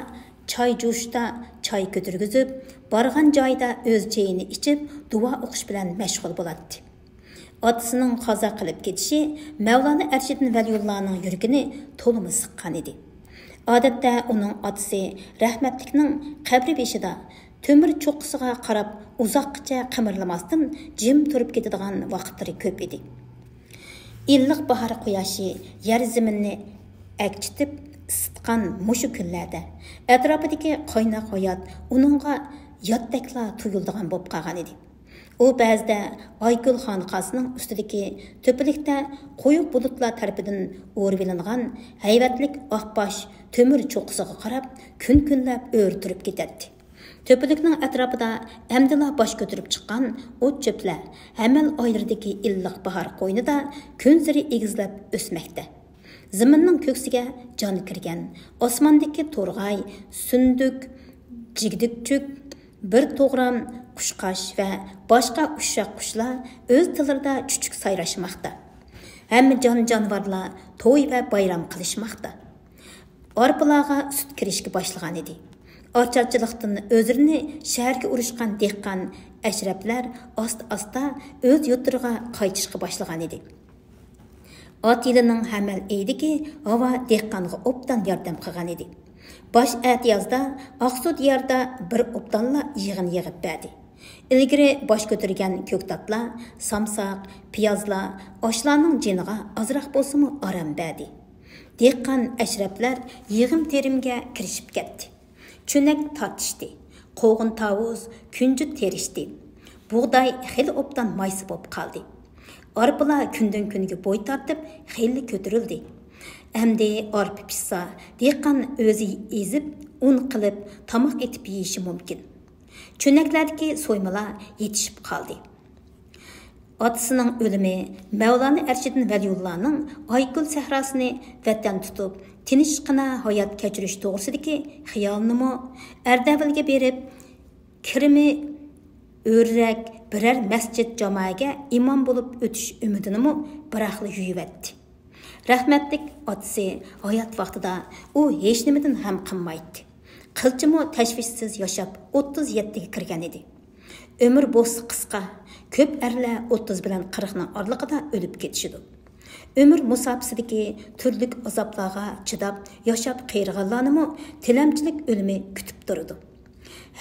چاي جۇشتا چاي كۆتۈرگۈزۈپ، بارغان جايىدا ئۆز چېيىنى ئىچىپ، دۇئا ئوقۇش بىلەن مەشغۇل بولاتتى. ئاتىسىنىڭ قازا قىلىپ كېتىشى مەۋلانا ئەرشىدىن ۋەلىيۇللانىڭ يۈرىكىنى تولىمۇ سىققان ئىدى. ئادەتتە ئۇنىڭ ئاتىسى رەھمەتلىكنىڭ قەبرە بېشىدا تۆمۈر چوققىسىغا قاراپ ئۇزاققىچە قىمىرلىماستىن جىم تۇرۇپ كېتىدىغان ۋاقىتلىرى كۆپ ئىدى. ئىللىق باھار قۇياشى يەر زېمىننى ئەگىشتۈرۈپ ئىسسىتقان مۇشۇ كۈنلەردە ئەتراپىدىكى قايناق ھايات ئۇنىڭغا ياتتەكلا تۇيۇلىدىغان بولۇپ قالغان ئىدى. ئۇ بەزىدە ئايكۆل خانىقاسىنىڭ ئۈستىدىكى تۆپىلىكتە قويۇق بۇلۇتلار تەرىپىدىن ئورىۋېلىنغان ھەيۋەتلىك ئاقباش تۆمۈر چوققىسىغا قاراپ كۈن-كۈنلەپ ئۆرە تۇرۇپ كېتەتتى. تۆپىلىكنىڭ ئەتراپىدا ئەمدىلا باش كۆتۈرۈپ چىققان ئوت-چۆپلەر ھەمەل ئايلىرىدىكى ئىللىق باھار قوينىدا كۈنسېرى ئېگىزلەپ ئۆسمەكتە. زېمىننىڭ كۆكسىگە جان كىرگەن، ئاسماندىكى تورغاي، سۈندۈك، جىگدىكچۈك، بىر توغرام قۇشقاچ ۋە باشقا ئۇششاق قۇشلار ئۆز تىللىرىدا چۈچۈك سايراشماقتا. ھەممە جان-جانىۋارلار توي ۋە بايرام قىلىشماقتا. ئارپىلارغا سۈت كىرىشكە باشلىغان ئىدى. ئاچارچىلىقتىن ئۆزلىرىنى شەھەرگە ئۇرۇشقان دېھقان ئەشرەپلەر ئاستا-ئاستا ئۆز يۇرتلىرىغا قايتىشقا باشلىغان ئىدى. ئات يىلىنىڭ ھەمەل ئېيىدىكى ھاۋا دېھقانغا ئوبدان ياردەم قىلغان ئىدى. باش ئەتىيازدا ئاقسۇ دىيارىدا بىر ئوبدانلا يىغىن يىغىپ بەردى. ئىلگىرى باش كۆتۈرگەن كۆكتاتلار، سامساق، پىيازلار ئاشلارنىڭ جېنىغا ئازراق بولسىمۇ ئارام بەردى. دېھقان ئەشرەپلەر يىغىم تېرىمگە كىرىشىپ كەتتى. چۆنەك تارتىشتى. قوغۇن-تاۋۇز، كۈنجۈت تېرىشتى. بۇغداي خېلى ئوبدان مايسا بولۇپ قالدى. ئارپىلار كۈندىن-كۈنگە بوي تارتىپ، خېلى كۆتۈرۈلدى. ئەمدى ئارپا پىشسا، دېھقان ئۆزى ئېزىپ، ئۇن قىلىپ، تاماق ئېتىپ يېيىشى مۇمكىن. چۆنەكلەردىكى سويمىلار يېتىشىپ قالدى. ئاتىسىنىڭ ئۆلۈمى مەۋلانا ئەرشىدىن ۋەلىيۇللانىڭ ئايكۆل سەھراسىنى ۋەتەن تۇتۇپ، تىنچقىنا ھايات كەچۈرۈش توغرىسىدىكى خىيالىنىمۇ، ئەردەۋىلگە بېرىپ، كىرىمى ئۆررەك بىرەر مەسچىت جامائەگە ئىمام بولۇپ ئۆتۈش ئۈمىدىنىمۇ بىراقلا يۇيۇۋەتتى. رەھمەتلىك ئاتىسى ھايات ۋاقتىدا ئۇ ھېچنېمىدىن غەم قىلمايتتى. قىلچىمۇ تەشۋىشسىز ياشاپ، ئوتتۇز يەتتىگە كىرگەن ئىدى. ئۆمۈر بولسا قىسقا، كۆپ ئەرلەر ئوتتۇز بىلەن قىرىقنىڭ ئارىلىقىدا ئۆلۈپ كېتىشىدۇ. ئۆمۈر مۇساپىسىدىكى تۈرلۈك ئازابلارغا چىداپ ياشاپ قېرىغانلارنىمۇ تىلەمچىلىك ئۆلۈمى كۈتۈپ تۇرىدۇ.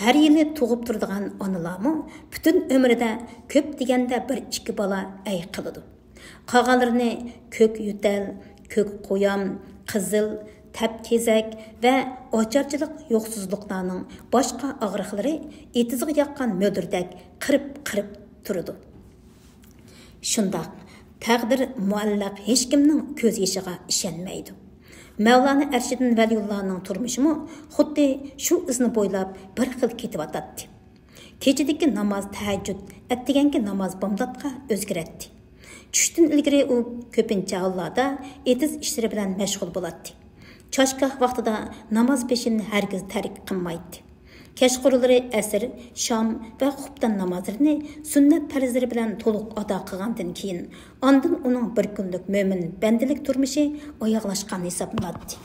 ھەر يىلى تۇغۇپ تۇرىدىغان ئانىلارمۇ پۈتۈن ئۆمرىدە كۆپ دېگەندە بىر ئىككى بالا ئەي قىلىدۇ. قالغانلىرىنى كۆك يۆتەل، كۆك قويام، قىزىل، تەپكېزەك ۋە ئاچارچىلىق يوقسۇزلۇقلارنىڭ باشقا ئاغرىقلىرى ئېتىزغا ياغقان مۆلدۈردەك قىرىپ-قىرىپ تۇرىدۇ. شۇنداق، تەقدىر مۇئەللەق ھېچكىمنىڭ كۆز يېشىغا ئىشەنمەيدۇ. مەۋلانا ئەرشىدىن ۋەلىيۇللانىڭ تۇرمۇشىمۇ خۇددى شۇ ئىزنى بويلاپ بىر خىل كېتىۋاتاتتى. كېچىدىكى ناماز تەھەججۇد، ئەتىگەنكى ناماز بامداتقا ئۆزگىرەتتى. چۈشتىن ئىلگىرى ئۇ كۆپىنچە ھاللاردا ئېتىز ئىشلىرى بىلەن مەشغۇل بولاتتى. چاشگاھ ۋاقتىدا ناماز پېشىنى ھەرگىز تەرك قىلمايتتى. كەچقۇرۇنلىرى ئەسىر، شام ۋە خۇپتان نامازلىرىنى سۈننەت پەرزلىرى بىلەن تولۇق ئادا قىلغاندىن كېيىن، ئاندىن ئۇنىڭ بىر كۈنلۈك مۆمىن بەندىلىك تۇرمۇشى ئاياغلاشقان ھېسابلىناتتى.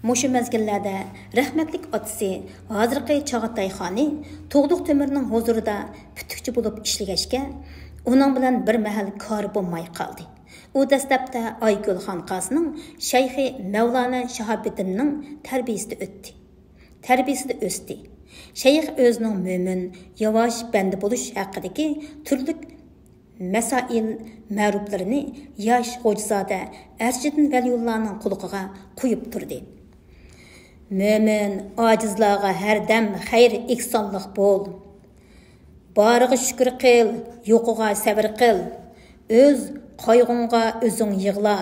مۇشۇ مەزگىللەردە رەھمەتلىك ئاتىسى، ھازىرقى چاغاتاي خانى، تۇغلۇق تۆمۈرنىڭ ھۇزۇرىدا پۈتۈكچى بولۇپ ئىشلىگەچكە، ئۇنىڭ بىلەن بىر مەھەل كارى بولماي قالدى. ئۇ دەسلەپتە ئايكۆل خانقاسىنىڭ شەيخى مەۋلانا شاھابىدىننىڭ تەربىيىسىدە ئۆتتى. تەربىيىسىدە ئۆستى. شەيخ ئۆزىنىڭ مۆمىن، ياۋاش بەندە بولۇش ھەققىدىكى تۈرلۈك مەسائىل، مەرۇپلىرىنى ياش غوجىزادە ئەرشىدىن ۋەلىيۇللانىڭ قۇلىقىغا قۇيۇپ تۇردى. مۆمىن، ئاجىزلارغا ھەردەم خەير ئېھسانلىق بول. بارىغا شۈكۈر قىل، يوقىغا سەۋر قىل. ئۆز قايغۇڭغا ئۆزۈڭ يىغلا.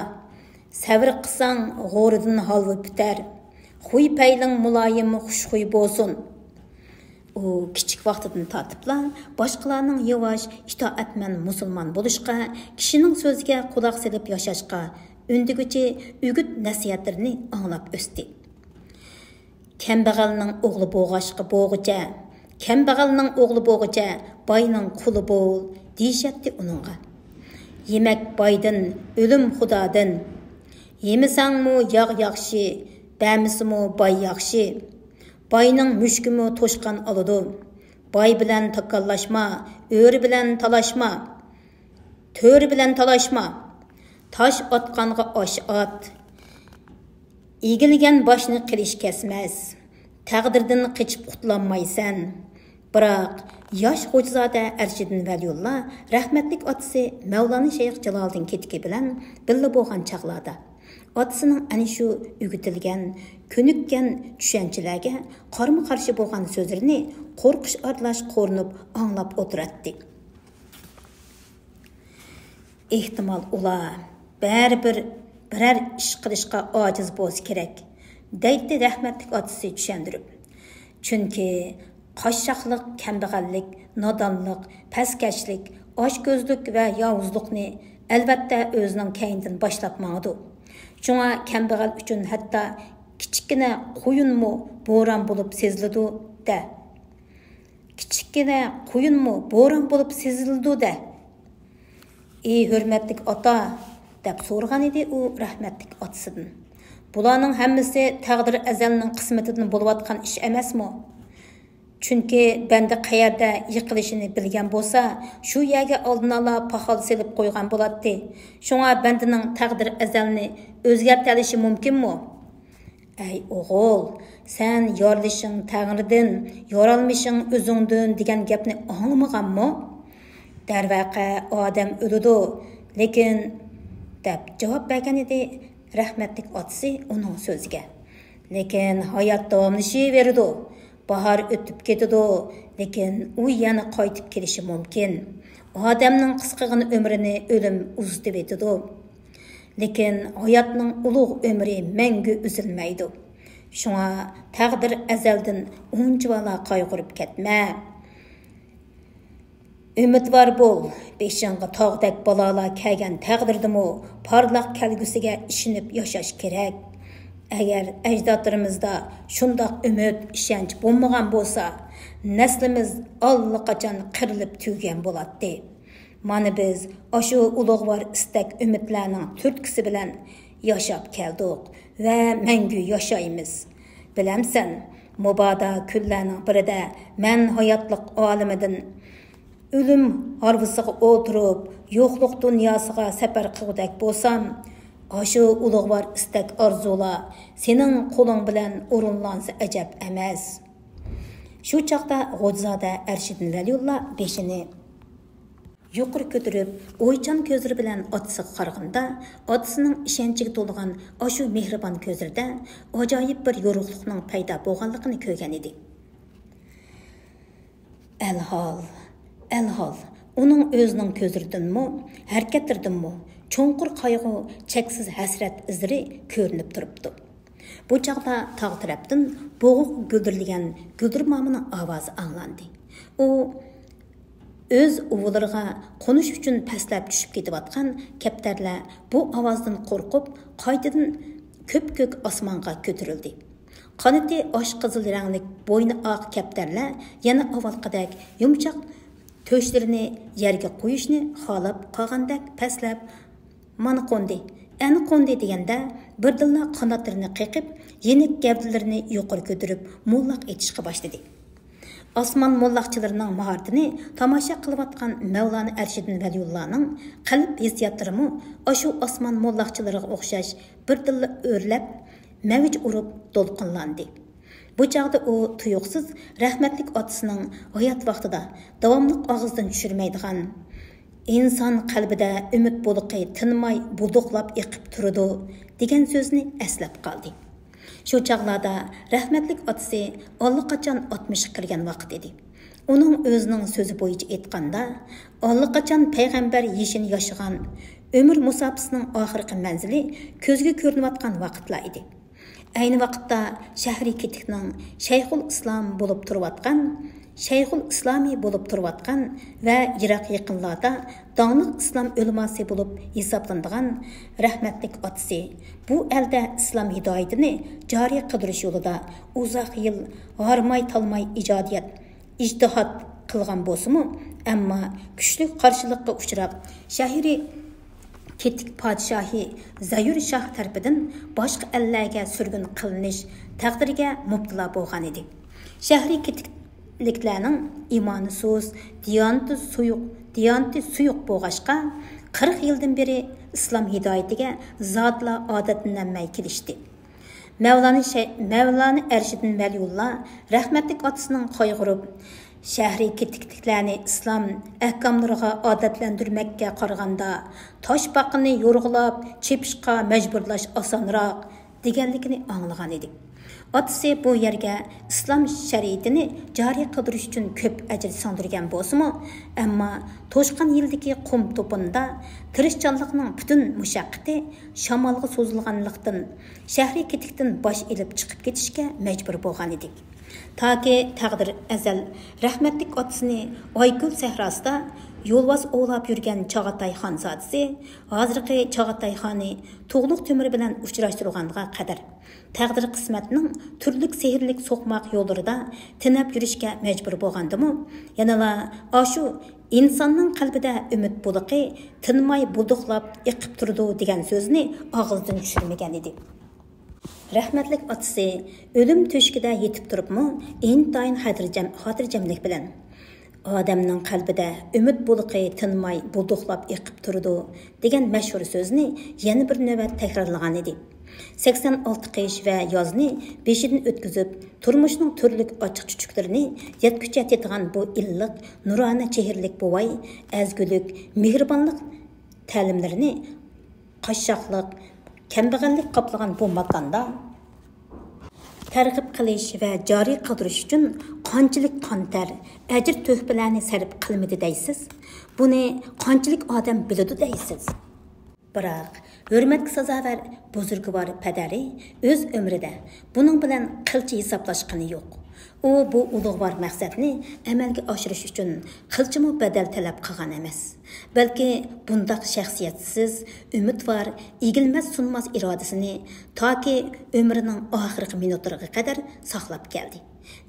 سەۋر قىلساڭ، غورىدىن ھالۋا پۈتەر. خۇي پەيلىڭ مۇلايىم، خۇشخۇي بولسۇن. ئۇ كىچىك ۋاقتىدىن تارتىپلا باشقىلارنىڭ ياۋاش، ئىتائەتمەن مۇسۇلمان بولۇشقا، كىشىنىڭ سۆزىگە قۇلاق سېلىپ ياشاشقا ئۈندىگۈچى ئۈگۈت نەسىھەتلىرىنى ئاڭلاپ ئۆستى. كەمبەغەلنىڭ ئوغلى بولغاچقا بوغىچە، كەمبەغەلنىڭ ئوغلى بوغىچە، باينىڭ قۇلى بول، دېيىشەتتى ئۇنىڭغا. يېمەك بايدىن، ئۆلۈم خۇدادىن. يېمىسەڭمۇ ياغ ياخشى، بەرمىسىمۇ باي ياخشى. باينىڭ مۈشۈكىمۇ توشقان ئالىدۇ. باي بىلەن تاكاللاشما، ئۆرە بىلەن تالاشما. تۆرە بىلەن تالاشما. تاش ئاتقانغا ئاش ئات. ئېگىلگەن باشنى قىلىچ كەسمەس. تەقدىردىن قېچىپ قۇتۇلالمايسەن. بىراق، ياش غوجىزادە ئەرشىدىن ۋەلىيۇللا رەھمەتلىك ئاتىسى مەۋلانا شەيخ جالالىدىن كېتىكى بىلەن بىللە بولغان چاغلاردا، ئاتىسىنىڭ ئەنە شۇ ئۆگىتىلگەن، كۆنۈككەن چۈشەنچىلەرگە قارىمۇ قارشى بولغان سۆزلىرىنى قورقۇش ئارىلاش قورۇنۇپ ئاڭلاپ ئولتۇراتتى. ئېھتىمال ئۇلار بەرىبىر بىرەر ئىش قىلىشقا ئاجىز بولسا كېرەك، دەيتتى رەھمەتلىك ئاتىسى چۈشەندۈرۈپ. چۈنكى قاششاقلىق، كەمبەغەللىك، نادانلىق، پەسكەشلىك، ئاچكۆزلۈك ۋە ياۋۇزلۇقنى ئەلۋەتتە ئۆزىنىڭ كەينىدىن باشلاپ ماڭىدۇ. شۇڭا كەمبەغەل ئۈچۈن ھەتتا كىچىككىنە قۇيۇنمۇ بوران بولۇپ سېزىلىدۇ دە. كىچىككىنە قۇيۇنمۇ بوران بولۇپ سېزىلىدۇ دە. ئى ھۆرمەتلىك ئاتا، دەپ سورىغانىدى ئۇ رەھمەتلىك ئاتىسىدىن. بۇلارنىڭ ھەممىسى تەقدىر ئەزەلنىڭ قىسمىتىدىن بولۇۋاتقان ئىش ئەمەسمۇ؟ چۈنكى بەندە قەيەردە يىقىلىشىنى بىلگەن بولسا، شۇ يەرگە ئالدىنئالا پاخال سېلىپ قويغان بولاتتى. شۇڭا بەندىنىڭ تەقدىر ئەزەلنى ئۆزگەرتەلىشى مۇمكىنمۇ؟ ئەي ئوغۇل، سەن يارىلىشىڭ تەڭرىدىن، يارالمىشىڭ ئۆزۈڭدىن دېگەن گەپنى ئاڭلىمىغانمۇ؟ دەرۋەقە، ئادەم ئۆلىدۇ، لېكىن، دەپ جاۋاب بەرگەن ئىدى رەھمەتلىك ئاتىسى ئۇنىڭ سۆزىگە. لېكىن ھايات داۋاملىشىۋېرىدۇ. باھار ئۆتۈپ كېتىدۇ، لېكىن ئۇ يەنە قايتىپ كېلىشى مۇمكىن. ئادەمنىڭ قىسقىغىنە ئۆمرىنى ئۆلۈم ئۇزىتىۋېتىدۇ. لېكىن ھاياتنىڭ ئۇلۇغ ئۆمرى مەڭگۈ ئۈزۈلمەيدۇ. شۇڭا تەقدىر ئەزەلدىن ئۇنچىۋالا قايغۇرۇپ كەتمە. ئۈمىدۋار بول، بېشىڭغا تاغدەك بالالار كەلگەن تەقدىردىمۇ پارلاق كەلگۈسىگە ئىشىنىپ ياشاش كېرەك. ئەگەر ئەجدادلىرىمىزدا شۇنداق ئۈمىد، ئىشەنچ بولمىغان بولسا، نەسلىمىز ئاللىقاچان قىرىلىپ تۈگىگەن بولاتتى. مانا بىز ئاشۇ ئۇلۇغۋار ئىستەك ئۈمىدلەرنىڭ تۈرتكىسى بىلەن ياشاپ كەلدۇق ۋە مەڭگۈ ياشايمىز. بىلەمسەن، مۇبادا كۈنلەرنىڭ بىرىدە مەن ھاياتلىق ئالىمىدىن ئۆلۈم ھارۋىسىغا ئولتۇرۇپ، يوقلۇق دۇنياسىغا سەپەر قىلغۇدەك بولسام، ئاشۇ ئۇلۇغۋار ئىستەك ئارزۇلار سېنىڭ قولۇڭ بىلەن ئورۇنلانسا ئەجەب ئەمەس. شۇ چاغدا غوجىزادە ئەرشىدىن ۋەلىيۇللا بېشىنى يۇقىرى كۆتۈرۈپ، ئويچان كۆزلىرى بىلەن ئاتىسىغا قارىغىنىدا، ئاتىسىنىڭ ئىشەنچىگە تولغان ئاشۇ مېھرىبان كۆزلىرىدە ئاجايىپ بىر يورۇقلۇقنىڭ پەيدا بولغانلىقىنى كۆرگەن ئىدى. ئەلھال، ئەلھال، ئۇنىڭ ئۆزىنىڭ كۆزلىرىدىنمۇ، ھەرىكەتلىرىدىنمۇ چوڭقۇر قايغۇ، چەكسىز ھەسرەت ئىزلىرى كۆرۈنۈپ تۇرۇپتۇ. بۇ چاغدا تاغ تەرەپتىن بوغۇق گۈلدۈرلىگەن گۈلدۈرمامىنىڭ ئاۋازى ئاڭلاندى. ئۇ ئۆز ئۇۋىلىرىغا قونۇش ئۈچۈن پەسلەپ چۈشۈپ كېتىۋاتقان كەپتەرلەر بۇ ئاۋازدىن قورقۇپ، قايتىدىن كۆپكۆك ئاسمانغا كۆتۈرۈلدى. قانىتى ئاش قىزىل رەڭلىك، بوينى ئاق كەپتەرلەر يەنە ئاۋۋالقىدەك يۇمشاق تۆشلىرىنى يەرگە قويۇشنى خالاپ قالغاندەك پەسلەپ، مانا قوندى، ئەنە قوندى دېگەندە، بىردىنلا قاناتلىرىنى قېقىپ، يېنىك گەۋدىلىرىنى يۇقىرى كۆتۈرۈپ، موللاق ئېتىشقا باشلىدى. ئاسمان موللاقچىلىرىنىڭ ماھارىتىنى تاماشا قىلىۋاتقان مەۋلانا ئەرشىدىن ۋەلىيۇللانىڭ قەلب ھېسسىياتلىرىمۇ ئاشۇ ئاسمان موللاقچىلىرىغا ئوخشاش بىردىنلا ئۆرلەپ، مەۋج ئۇرۇپ دولقۇنلاندى. بۇ چاغدا ئۇ تۇيۇقسىز رەھمەتلىك ئاتىسىنىڭ ھايات ۋاقتىدا داۋاملىق ئاغزىدىن چۈشۈرمەيدىغان، «ئىنسان قەلبىدە ئۈمىد بۇلىقى تىنماي بۇلدۇقلاپ ئېقىپ تۇرىدۇ» دېگەن سۆزنى ئەسلەپ قالدى. شۇ چاغلاردا رەھمەتلىك ئاتىسى ئاللىقاچان ئاتمىشقا كىرگەن ۋاقىت ئىدى. ئۇنىڭ ئۆزىنىڭ سۆزى بويىچە ئېيتقاندا، ئاللىقاچان پەيغەمبەر يېشىنى ياشىغان، ئۆمۈر مۇساپىسىنىڭ ئاخىرقى مەنزىلى كۆزگە كۆرۈنۈۋاتقان ۋاقىتلار ئىدى. ئەينى ۋاقىتتا شەھرى كېتىكنىڭ شەيخۇل ئىسلام بولۇپ تۇرۇۋاتقان، شەيخۇل ئىسلامى بولۇپ تۇرۇۋاتقان ۋە يىراق يېقىنلاردا داڭلىق ئىسلام ئۆلىماسى بولۇپ ھېسابلىنىدىغان رەھمەتلىك ئاتىسى بۇ ئەلدە ئىسلام ھىدايىتىنى جارى قىلدۇرۇش يولىدا ئۇزاق يىل ھارماي-تالماي ئىجادىيەت، ئىجتىھاد قىلغان بولسىمۇ، ئەمما كۈچلۈك قارشىلىققا ئۇچراپ، شەھىرى كېتىك پادىشاھى زەيۇر شاھ تەرىپىدىن باشقا ئەللەرگە سۈرگۈن قىلىنىش تەقدىرىگە مۇپتىلا بولغانىدى. شەھىرى كېتىكلىكلەرنىڭ ئىمانى سۇس، دىيانىتى سۇيۇق، دىيانىتى سۇيۇق بولغاچقا، قىرىق يىلدىن بېرى ئىسلام ھىدايىتىگە زادىلا ئادەتلىنەلمەي كېلىشتى. مەۋلانا شەي-، مەۋلانا ئەرشىدىن ۋەلىيۇللا رەھمەتلىك ئاتىسىنىڭ قايغۇرۇپ، شەھىرىي كېتىكلىكلەرنى ئىسلام ئەھكاملىرىغا ئادەتلەندۈرمەككە قارىغاندا، تاشپاقىنى يورغىلاپ چېپىشقا مەجبۇرلاش ئاسانراق، دېگەنلىكىنى ئاڭلىغان ئىدى. ئاتىسى بۇ يەرگە ئىسلام شەرىئىتىنى جارى قىلدۇرۇش ئۈچۈن كۆپ ئەجىر سىڭدۈرگەن بولسىمۇ، ئەمما توشقان يىلدىكى قۇم توپىنىدا تىرىشچانلىقنىڭ پۈتۈن مۇشەققىتى شامالغا سوزۇلغانلىقتىن، شەھىرىي كېتىكتىن باش ئېلىپ چىقىپ كېتىشكە مەجبۇر بولغان ئىدى. تاكى تەقدىر ئەزەل رەھمەتلىك ئاتىسىنى ئايكۆل سەھراسىدا يولۋاس ئوۋلاپ يۈرگەن چاغاتاي خانزادىسى، ھازىرقى چاغاتاي خانى تۇغلۇق تۆمۈر بىلەن ئۇچراشتۇرغانغا قەدەر، تەقدىر قىسمەتنىڭ تۈرلۈك سېھىرلىك سوقماق يوللىرىدا تېنەپ يۈرۈشكە مەجبۇر بولغاندىمۇ، يەنىلا ئاشۇ ئىنساننىڭ قەلبىدە ئۈمىد بۇلىقى تىنماي بۇلدۇقلاپ ئېقىپ تۇرىدۇ دېگەن سۆزنى ئاغزىدىن چۈشۈرمىگەن ئىدى. رەھمەتلىك ئاتىسى ئۆلۈم تۆشۈكىدە يېتىپ تۇرۇپمۇ ئىنتايىن خاتىرجەم، خاتىرجەملىك بىلەن، «ئادەمنىڭ قەلبىدە ئۈمىد بۇلىقى تىنماي بۇلدۇقلاپ ئېقىپ تۇرىدۇ» دېگەن مەشھۇر سۆزنى يەنە بىر نۆۋەت تەكرارلىغان ئىدى. سەكسەن ئالتە قىش ۋە يازنى بېشىدىن ئۆتكۈزۈپ، تۇرمۇشنىڭ تۈرلۈك ئاچچىق-چۈچۈكلىرىنى يەتكۈچە تېتىغان بۇ ئىللىق، نۇرانە چېھرىلىك بوۋاي ئەزگۈلۈك، مېھرىبانلىق تەلىملىرىنى قاششاقلىق، كەمبەغەللىك قاپلىغان بۇ ماكاندا تەرغىب قىلىش ۋە جارى قىلدۇرۇش ئۈچۈن قانچىلىك قان-تەر، ئەجىر-تۆھپىلەرنى سەرپ قىلمىدى دەيسىز؟ بۇنى قانچىلىك ئادەم بىلىدۇ دەيسىز؟ بىراق، ھۆرمەتكە سازاۋەر بۇزرۇكۋار پەدەرى ئۆز ئۆمرىدە بۇنىڭ بىلەن قىلچە ھېسابلاشقىنى يوق. ئۇ بۇ ئۇلۇغۋار مەقسەتنى ئەمەلگە ئاشۇرۇش ئۈچۈن قىلچىمۇ بەدەل تەلەپ قىلغان ئەمەس. بەلكى بۇنداق شەخسىيەتسىز، ئۈمىدۋار، ئېگىلمەس-سۇنماس ئىرادىسىنى تاكى ئۆمرىنىڭ ئاخىرقى مىنۇتلىرىغا قەدەر ساقلاپ كەلدى.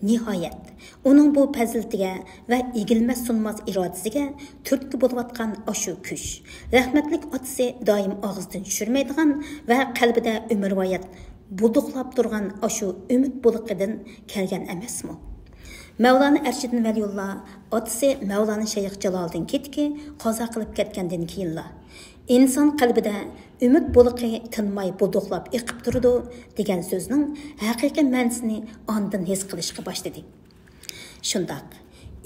نىھايەت، ئۇنىڭ بۇ پەزىلىتىگە ۋە ئېگىلمەس-سۇنماس ئىرادىسىگە تۈرتكە بولۇۋاتقان ئاشۇ كۈچ، رەھمەتلىك ئاتىسى دائىم ئاغزىدىن چۈشۈرمەيدىغان ۋە قەلبىدە ئۆمۈرۋايەت بۇلدۇقلاپ تۇرغان ئاشۇ ئۈمىد بۇلىقىدىن كەلگەن ئەمەسمۇ؟ مەۋلانا ئەرشىدىن ۋەلىيۇللا ئاتىسى مەۋلانا شەيخ جالالىدىن كېتىكى قازا قىلىپ كەتكەندىن كېيىنلا، «ئىنسان قەلبىدە ئۈمىد بۇلىقى تىنماي بۇلدۇقلاپ ئېقىپ تۇرىدۇ» دېگەن سۆزنىڭ ھەقىقىي مەنىسىنى ئاندىن ھېس قىلىشقا باشلىدى. شۇنداق،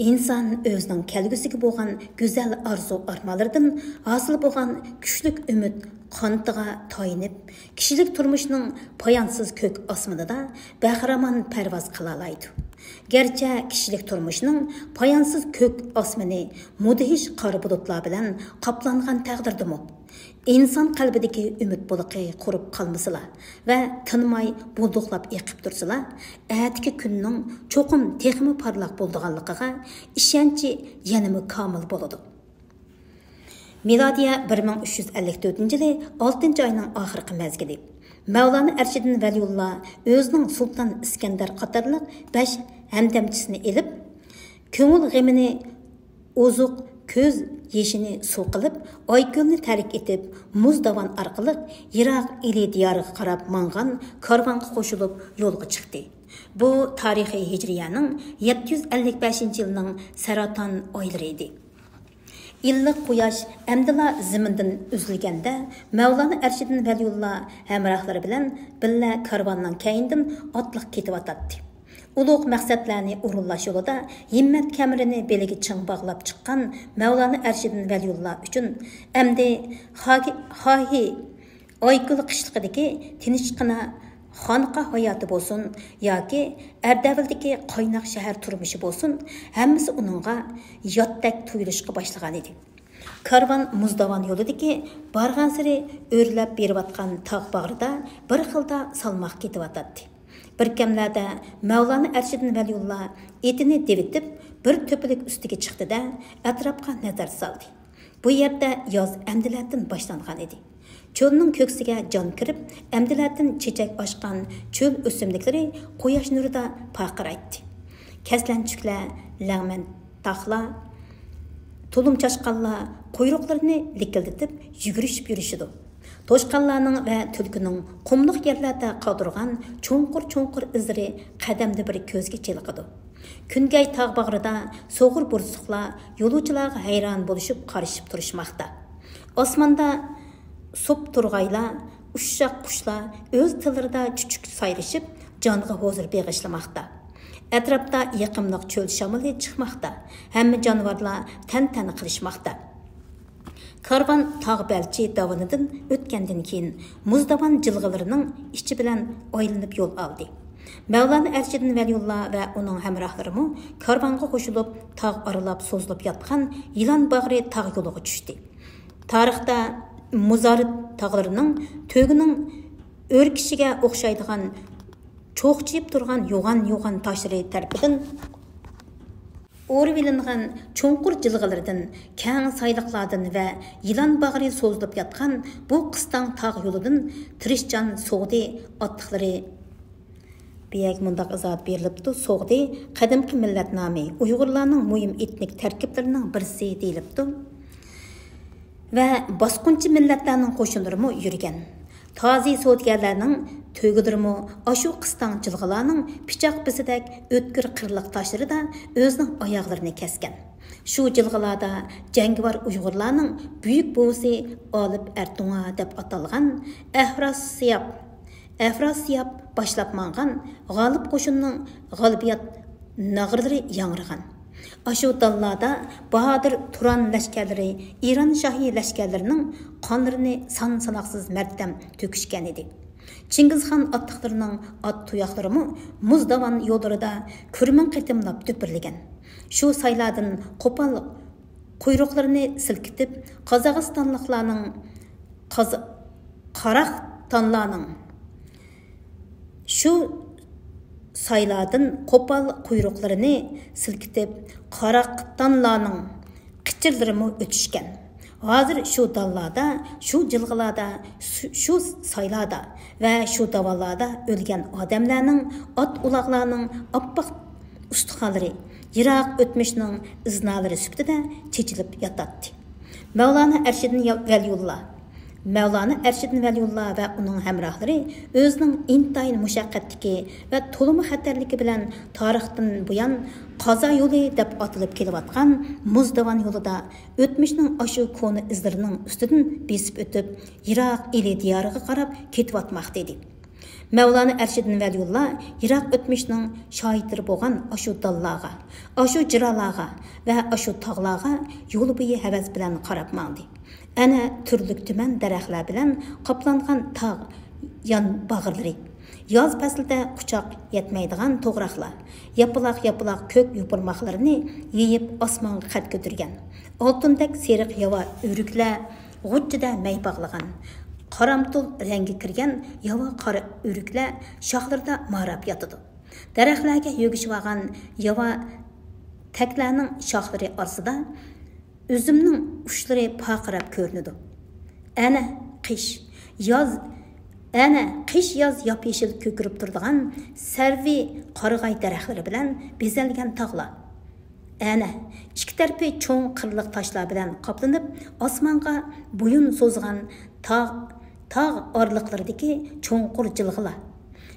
ئىنسان ئۆزىنىڭ كەلگۈسىگە بولغان گۈزەل ئارزۇ-ئارمانلىرىدىن ھاسىل بولغان كۈچلۈك ئۈمىد قانىتىغا تايىنىپ، كىشىلىك تۇرمۇشنىڭ پايانسىز كۆك ئاسمىنىدا بەخىرامان پەرۋاز قىلالايدۇ. گەرچە كىشىلىك تۇرمۇشنىڭ پايانسىز كۆك ئاسمىنى مۇدھىش قارا بۇلۇتلار بىلەن قاپلانغان تەقدىردىمۇ، ئىنسان قەلبىدىكى ئۈمىد بۇلىقى قۇرۇپ قالمىسىلا ۋە تىنماي بۇلدۇقلاپ ئېقىپ تۇرسىلا، ئەتىكى كۈننىڭ چوقۇم تېخىمۇ پارلاق بولىدىغانلىقىغا ئىشەنچى يەنىمۇ كامىل بولىدۇ. مىلادىيە بىر مىڭ ئۈچ يۈز ئەللىك تۆتىنچى يىلى ئالتىنچى ئاينىڭ ئاخىرقى مەزگىلى. مەۋلانا ئەرشىدىن ۋەلىيۇللا ئۆزىنىڭ سۇلتان ئىسكەندەر قاتارلىق بەش ھەمدەمچىسىنى ئېلىپ، كۆڭۈل غېمىنى ئوزۇق، كۆز يېشىنى سۇ قىلىپ، ئايكۆلنى تەرك ئېتىپ، مۇز داۋان ئارقىلىق يىراق ئىلى دىيارىغا قاراپ ماڭغان كارۋانغا قوشۇلۇپ يولغا چىقتى. بۇ تارىخىي ھىجرىيەنىڭ يەتتە يۈز ئەللىك بەشىنچى يىلنىڭ سەراتان ئايلىرى ئىدى. ئىللىق قۇياش ئەمدىلا زېمىندىن ئۈزۈلگەندە، مەۋلانا ئەرشىدىن ۋەلىيۇللا ھەمراھلىرى بىلەن بىللە كارۋاننىڭ كەينىدىن ئاتلىق كېتىۋاتاتتى. ئۇلۇغ مەقسەتلەرنى ئورۇنلاش يولىدا ھىممەت كەمىرىنى بېلىگە چىڭ باغلاپ چىققان مەۋلانا ئەرشىدىن ۋەلىيۇللا ئۈچۈن ئەمدى خاكى-، خاھى ئايكۆل قىشلىقىدىكى تىنچقىنا خانقا ھاياتى بولسۇن ياكى ئەردەۋىلدىكى قايناق شەھەر تۇرمۇشى بولسۇن، ھەممىسى ئۇنىڭغا ياتتەك تۇيۇلۇشقا باشلىغان ئىدى. كارۋان مۇزداۋان يولىدىكى بارغانسېرى ئۆرلەپ بېرىۋاتقان تاغ باغرىدا بىر خىلدا سالماق كېتىۋاتاتتى. بىركەملەردە مەۋلانا ئەرشىدىن ۋەلىيۇللا ئېتىنى دېۋىتىپ، بىر تۆپىلىك ئۈستىگە چىقتى-دە، ئەتراپقا نەزەر سالدى. بۇ يەردە ياز ئەمدىلەتىن باشلانغان ئىدى. چۆلنىڭ كۆكسىگە جان كىرىپ، ئەمدىلەتىن چېچەك ئاچقان چۆل ئۆسۈملۈكلىرى قۇياش نۇرىدا پارقىرايتتى. كەسلەنچۈكلەر، لەڭمەن تاغلار، تۇلۇم چاشقانلار قۇيرۇقلىرىنى لىكىلدىتىپ يۈگۈرۈشۈپ يۈرۈشىدۇ. توشقانلارنىڭ ۋە تۈلكىنىڭ قۇملۇق يەرلەردە قالدۇرغان چوڭقۇر-چوڭقۇر ئىزلىرى قەدەمدە بىر كۆزگە چېلىقىدۇ. كۈنگەي تاغ باغرىدا سوغۇر بورسۇقلار يولۇچىلارغا ھەيران بولۇشۇپ قارىشىپ تۇرۇشماقتا. ئاسماندا سوپ تورغايلار، ئۇششاق قۇشلار ئۆز تىللىرىدا چۈچۈك سايرىشىپ، جانغا ھۇزۇر بېغىشلىماقتا. ئەتراپتا يېقىملىق چۆل شامىلى چىقماقتا. ھەممە جانىۋارلار تەنتەنە قىلىشماقتا. كارۋان تاغ بەلچى داۋىنىدىن ئۆتكەندىن كېيىن، مۇز داۋان جىلغىلىرىنىڭ ئىچى بىلەن ئايلىنىپ يول ئالدى. مەۋلانا ئەرشىدىن ۋەلىيۇللا ۋە ئۇنىڭ ھەمراھلىرىمۇ كارۋانغا قوشۇلۇپ، تاغ ئارىلاپ سوزۇلۇپ ياتقان يىلان باغرى تاغ يولىغا چۈشتى. تارىختا مۇزارىت تاغلىرىنىڭ تۆگىنىڭ ئۆركىشىگە ئوخشايدىغان چوقچىيىپ تۇرغان يوغان-يوغان تاشلىرى تەرىپىدىن ئورىۋېلىنغان چوڭقۇر جىلغىلىرىدىن، كەڭ سايلىقلاردىن ۋە يىلان باغرى سوزۇلۇپ ياتقان بۇ قىستاڭ تاغ يولىدىن تىرىشچان سوغدى ئاتلىقلىرى. بۇ يەرگە مۇنداق ئىزاھات بېرىلىپتۇ، سوغدى قەدىمكى مىللەت نامى، ئۇيغۇرلارنىڭ مۇھىم ئېتنىك تەركىبلىرىنىڭ بىرسى دېيىلىپتۇ. ۋە باسقۇنچى مىللەتلەرنىڭ قوشۇنلىرىمۇ يۈرگەن. تازى سودىگەرلەرنىڭ تۆگىلىرىمۇ ئاشۇ قىستاڭ جىلغىلارنىڭ پىچاق بىسىدەك ئۆتكۈر قىرلىق تاشلىرىدا ئۆزىنىڭ ئاياغلىرىنى كەسكەن. شۇ جىلغىلاردا جەڭگىۋار ئۇيغۇرلارنىڭ بۈيۈك بوۋىسى ئالىپ ئەرتۇڭا دەپ ئاتالغان ئەفراسىياب، ئەفراسىياب باشلاپ ماڭغان غالىپ قوشۇننىڭ غالىبىيەت ناغرىلىرى ياڭرىغان. ئاشۇ داللادا باھادىر تۇران لەشكەرلىرى ئىران شاھى لەشكەرلىرىنىڭ قانلىرىنى سان-ساناقسىز مەردەم تۆكۈشكەنىدى. چىڭگىزخان ئاتلىقلىرىنىڭ ئات تۇياقلىرىمۇ مۇز داۋان يوللىرىدا كۈرمىڭ قېتىملاپ دۈپۈرلىگەن. شۇ سايلاردىن قوپال قۇيرۇقلىرىنى سىلكىتىپ، قازاقىستانلىقلارنىڭ، قازا-، قاراقتانلارنىڭ، شۇ سايلاردىن قوپال قۇيرۇقلىرىنى سىلكىتىپ، قاراقتانلارنىڭ قىچىرلىرىمۇ ئۆتۈشكەن. ھازىر شۇ داللادا، شۇ جىلغىلاردا، شۇ، شۇ سايلاردا ۋە شۇ داۋانلاردا ئۆلگەن ئادەملەرنىڭ، ئات-ئۇلاغلارنىڭ ئاپئاق ئۇستىخانلىرى يىراق ئۆتمۈشنىڭ ئىزنالىرى سۈپىتىدە چېچىلىپ ياتاتتى. مەۋلانا ئەرشىدىن ۋەلىيۇللا، مەۋلانا ئەرشىدىن ۋەلىيۇللا ۋە ئۇنىڭ ھەمراھلىرى ئۆزىنىڭ ئىنتايىن مۇشەققەتلىكى ۋە تولىمۇ خەتەرلىكى بىلەن تارىختىن بۇيان قازا يولى دەپ ئاتىلىپ كېلىۋاتقان مۇز داۋان يولىدا ئۆتمۈشنىڭ ئاشۇ كونا ئىزلىرىنىڭ ئۈستىدىن بېسىپ ئۆتۈپ، يىراق ئىلى دىيارىغا قاراپ كېتىۋاتماقتا ئىدى. مەۋلانا ئەرشىدىن ۋەلىيۇللا يىراق ئۆتمۈشنىڭ شاھىتلىرى بولغان ئاشۇ داللارغا، ئاشۇ جىرالارغا ۋە ئاشۇ تاغلارغا يول بويى ھەۋەس بىلەن قاراپ ماڭدى. ئەنە تۈرلۈك تۈمەن دەرەخلەر بىلەن قاپلانغان تاغ يان باغرىلىرى، ياز پەسلىدە قۇچاق يەتمەيدىغان توغراقلار، ياپىلاق-ياپىلاق كۆك يوپۇرماقلىرىنى يېيىپ ئاسمانغا قەد كۆتۈرگەن، ئالتۇندەك سېرىق ياۋا ئۆرۈكلەر غۇچچىدە مەي باغلىغان، قارامتۇل رەڭگە كىرگەن ياۋا قارا ئۆرۈكلەر شاخلىرىدا ماراپ ياتىدۇ. دەرەخلەرگە يۆگىشىۋالغان ياۋا تەكلەرنىڭ شاخلىرى ئارىسىدا ئۈزۈمنىڭ ئۇچلىرى پارقىراپ كۆرۈنىدۇ. ئەنە، قىش، ياز، ئەنە، قىش، ياز ياپيېشىل كۆكىرىپ تۇرىدىغان سەرۋى قارىغاي دەرەخلىرى بىلەن بېزەلگەن تاغلار. ئەنە، ئىككى تەرىپى چوڭ قىرلىق تاشلار بىلەن قاپلىنىپ، ئاسمانغا بويۇن سوزغان تاغ، تاغ ئارىلىقلىرىدىكى چوڭقۇر جىلغىلار.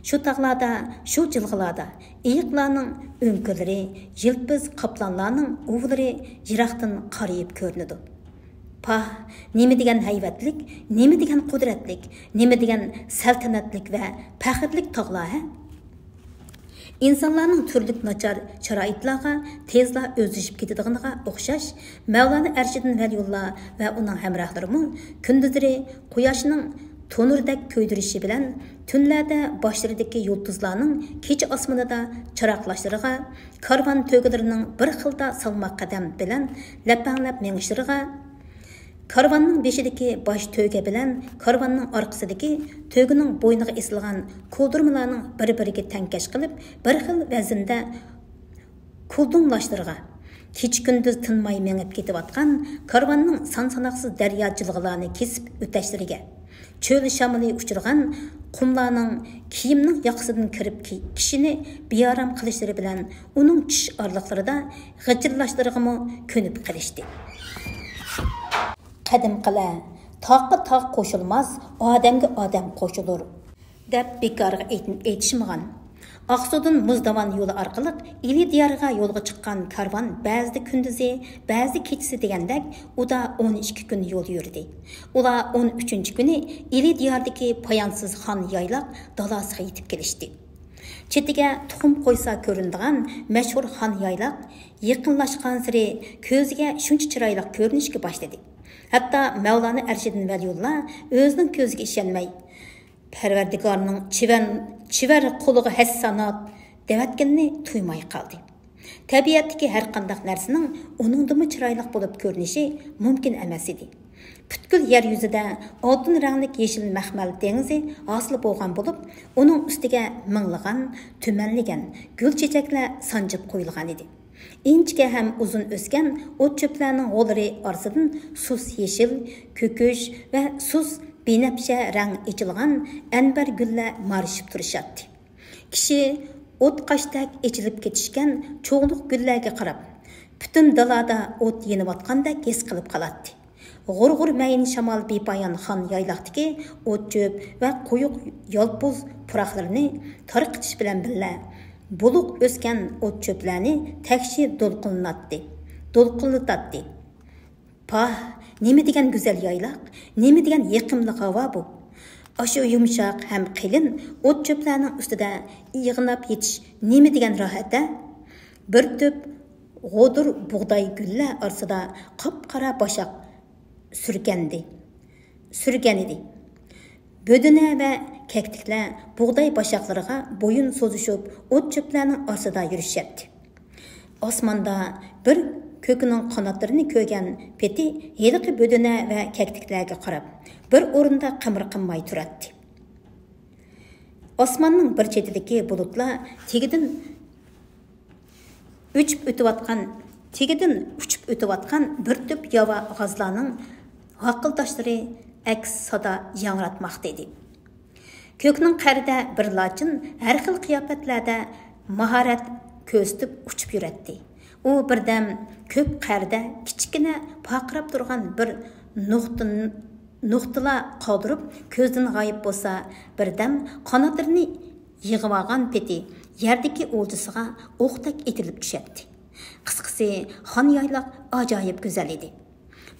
شۇ تاغلاردا، شۇ جىلغىلاردا ئېيىقلارنىڭ ئۆڭكۈرلىرى، يىلپىز قاپلانلارنىڭ ئۇۋىلىرى يىراقتىن قارىيىپ كۆرۈنىدۇ. پاھ، نېمە دېگەن ھەيۋەتلىك، نېمە دېگەن قۇدرەتلىك، نېمە دېگەن سەلتەنەتلىك ۋە پەخىرلىك تاغلار ھە! ئىنسانلارنىڭ تۈرلۈك ناچار شارائىتلارغا تېزلا ئۆزلىشىپ كېتىدىغىنىغا ئوخشاش، مەۋلانا ئەرشىدىن ۋەلىيۇللا ۋە ئۇنىڭ ھەمراھلىرىمۇ كۈندۈزلىرى قۇياشنىڭ تونۇردەك كۆيدۈرۈشى بىلەن، تۈنلەردە باشلىرىدىكى يۇلتۇزلارنىڭ كېچە ئاسمىنىدا چىراقلاشلىرىغا، كارۋان تۆگىلىرىنىڭ بىر خىلدا سالماق قەدەم بىلەن لەپەڭلەپ مېڭىشلىرىغا، كارۋاننىڭ بېشىدىكى باش تۆگە بىلەن كارۋاننىڭ ئارقىسىدىكى تۆگىنىڭ بوينىغا ئېسىلغان كودۇرمىلارنىڭ بىر-بىرىگە تەڭكەش قىلىپ، بىر خىل ۋەزىندە كۇلدۇڭلاشلىرىغا، كېچە-كۈندۈز تىنماي مېڭىپ كېتىۋاتقان كارۋاننىڭ سان-ساناقسىز دەريا جىلغىلارنى كېسىپ ئۆتەشلىرىگە، چۆل شامىلى ئۇچۇرغان قۇملارنىڭ كىيىمنىڭ ياقىسىدىن كىرىپ كى-، كىشىنى بىئارام قىلىشلىرى بىلەن ئۇنىڭ چىش ئارىلىقلىرىدا غىچىرلاشلىرىغىمۇ كۆنۈپ قېلىشتى. قەدىمكىلەر، «تاغقا تاغ قوشۇلماس، ئادەمگە ئادەم قوشۇلۇر» دەپ بىكارغا ئېيت-، ئېيتىشمىغان. ئاقسۇدىن مۇز داۋان يولى ئارقىلىق ئىلى دىيارىغا يولغا چىققان كارۋان بەزىدە كۈندۈزى، بەزىدە كېچىسى دېگەندەك ئۇدا ئون ئىككى كۈن يول يۈردى. ئۇلار ئون ئۈچىنچى كۈنى ئىلى دىياردىكى پايانسىز خان يايلاق دالاسىغا يېتىپ كېلىشتى. چېتىگە تۇخۇم قويسا كۆرۈنىدىغان مەشھۇر خان يايلاق يېقىنلاشقانسېرى كۆزىگە شۇنچە چىرايلىق كۆرۈنۈشكە باشلىدى. ھەتتا مەۋلانا ئەرشىدىن ۋەلىيۇللا ئۆزىنىڭ كۆزىگە ئىشەنمەي، پەرۋەردىگارنىڭ چىۋەن، چىۋەر قولىغا ھەسسانات دەۋەتكىنىنى تۇيماي قالدى. تەبىئەتتىكى ھەرقانداق نەرسىنىڭ ئۇنىڭدىنمۇ چىرايلىق بولۇپ كۆرۈنۈشى مۇمكىن ئەمەس ئىدى. پۈتكۈل يەر يۈزىدە ئالتۇن رەڭلىك يېشىل مەخمەل دېڭىزى ھاسىل بولغان بولۇپ، ئۇنىڭ ئۈستىگە مىڭلىغان، تۈمەنلىگەن گۈل چېچەكلەر سانجىپ قويۇلغان ئىدى. ئىنچىكە ھەم ئۇزۇن ئۆسكەن ئوت چۆپلەرنىڭ غوللىرى ئارىسىدىن سۇس يېشىل، كۆكۈش ۋە سۇس بىنەپشە رەڭ ئېچىلغان ئەنبەر گۈللەر مارىشىپ تۇرۇشاتتى. كىشى ئوتقاشتەك ئېچىلىپ كېتىشكەن چوغلۇق گۈللەرگە قاراپ، پۈتۈن دالادا ئوت يېنىۋاتقاندەك ھېس قىلىپ قالاتتى. غۇر-غۇر مەيىن شامال بىپايان خان يايلاقتىكى ئوت-چۆپ ۋە قويۇق يالپۇز پۇراقلىرىنى تارقىتىش بىلەن بىللە، بولۇق ئۆسكەن ئوت-چۆپلەرنى تەكشى دولقۇنلىتاتتى، دولقۇنلىتاتتى. پاھ، نېمە دېگەن گۈزەل يايلاق، نېمە دېگەن يېقىملىق ھاۋا بۇ! ئاشۇ يۇمشاق ھەم قېلىن ئوت-چۆپلەرنىڭ ئۈستىدە ئىغناپ يېتىش نېمە دېگەن راھەت-ھە! بىر تۈپ غودۇر بۇغداي گۈللەر ئارىسىدا قاپقارا باشاق سۈركەندى، سۈرگەنىدى. بۆدۈنە ۋە كەكتىكلەر بۇغداي باشاقلىرىغا بويۇن سوزۇشۇپ، ئوت-چۆپلەرنىڭ ئارىسىدا يۈرۈشەتتى. ئاسماندا بىر كۆكنىڭ قاناتلىرىنى كۆرگەن پېتى ھېلىقى بۆدۈنە ۋە كەكتىكلەرگە قاراپ، بىر ئورۇندا قىمىرقىنماي تۇراتتى. ئاسماننىڭ بىر چېتىدىكى بۇلۇتلار تېگىدىن ئۇچۇپ ئۆتۈۋاتقان، تېگىدىن ئۇچۇپ ئۆتۈۋاتقان بىر تۈپ ياۋا غازلارنىڭ ھاقىلداشلىرى ئەكس سادا ياڭراتماقتا ئىدى. كۆكنىڭ قەرىدە بىر لاچىن ھەر خىل قىياپەتلەردە ماھارەت كۆرسىتىپ ئۇچۇپ يۈرەتتى. ئۇ بىردەم كۆك قەرىدە كىچىككىنە پارقىراپ تۇرغان بىر نۇقتا، نۇقتىلا قالدۇرۇپ كۆزدىن غايىب بولسا، بىردەم قاناتلىرىنى يىغىۋالغان پېتى يەردىكى ئولجىسىغا ئوقتەك ئېتىلىپ چۈشەتتى. قىسقىسى، خان يايلاق ئاجايىپ گۈزەل ئىدى.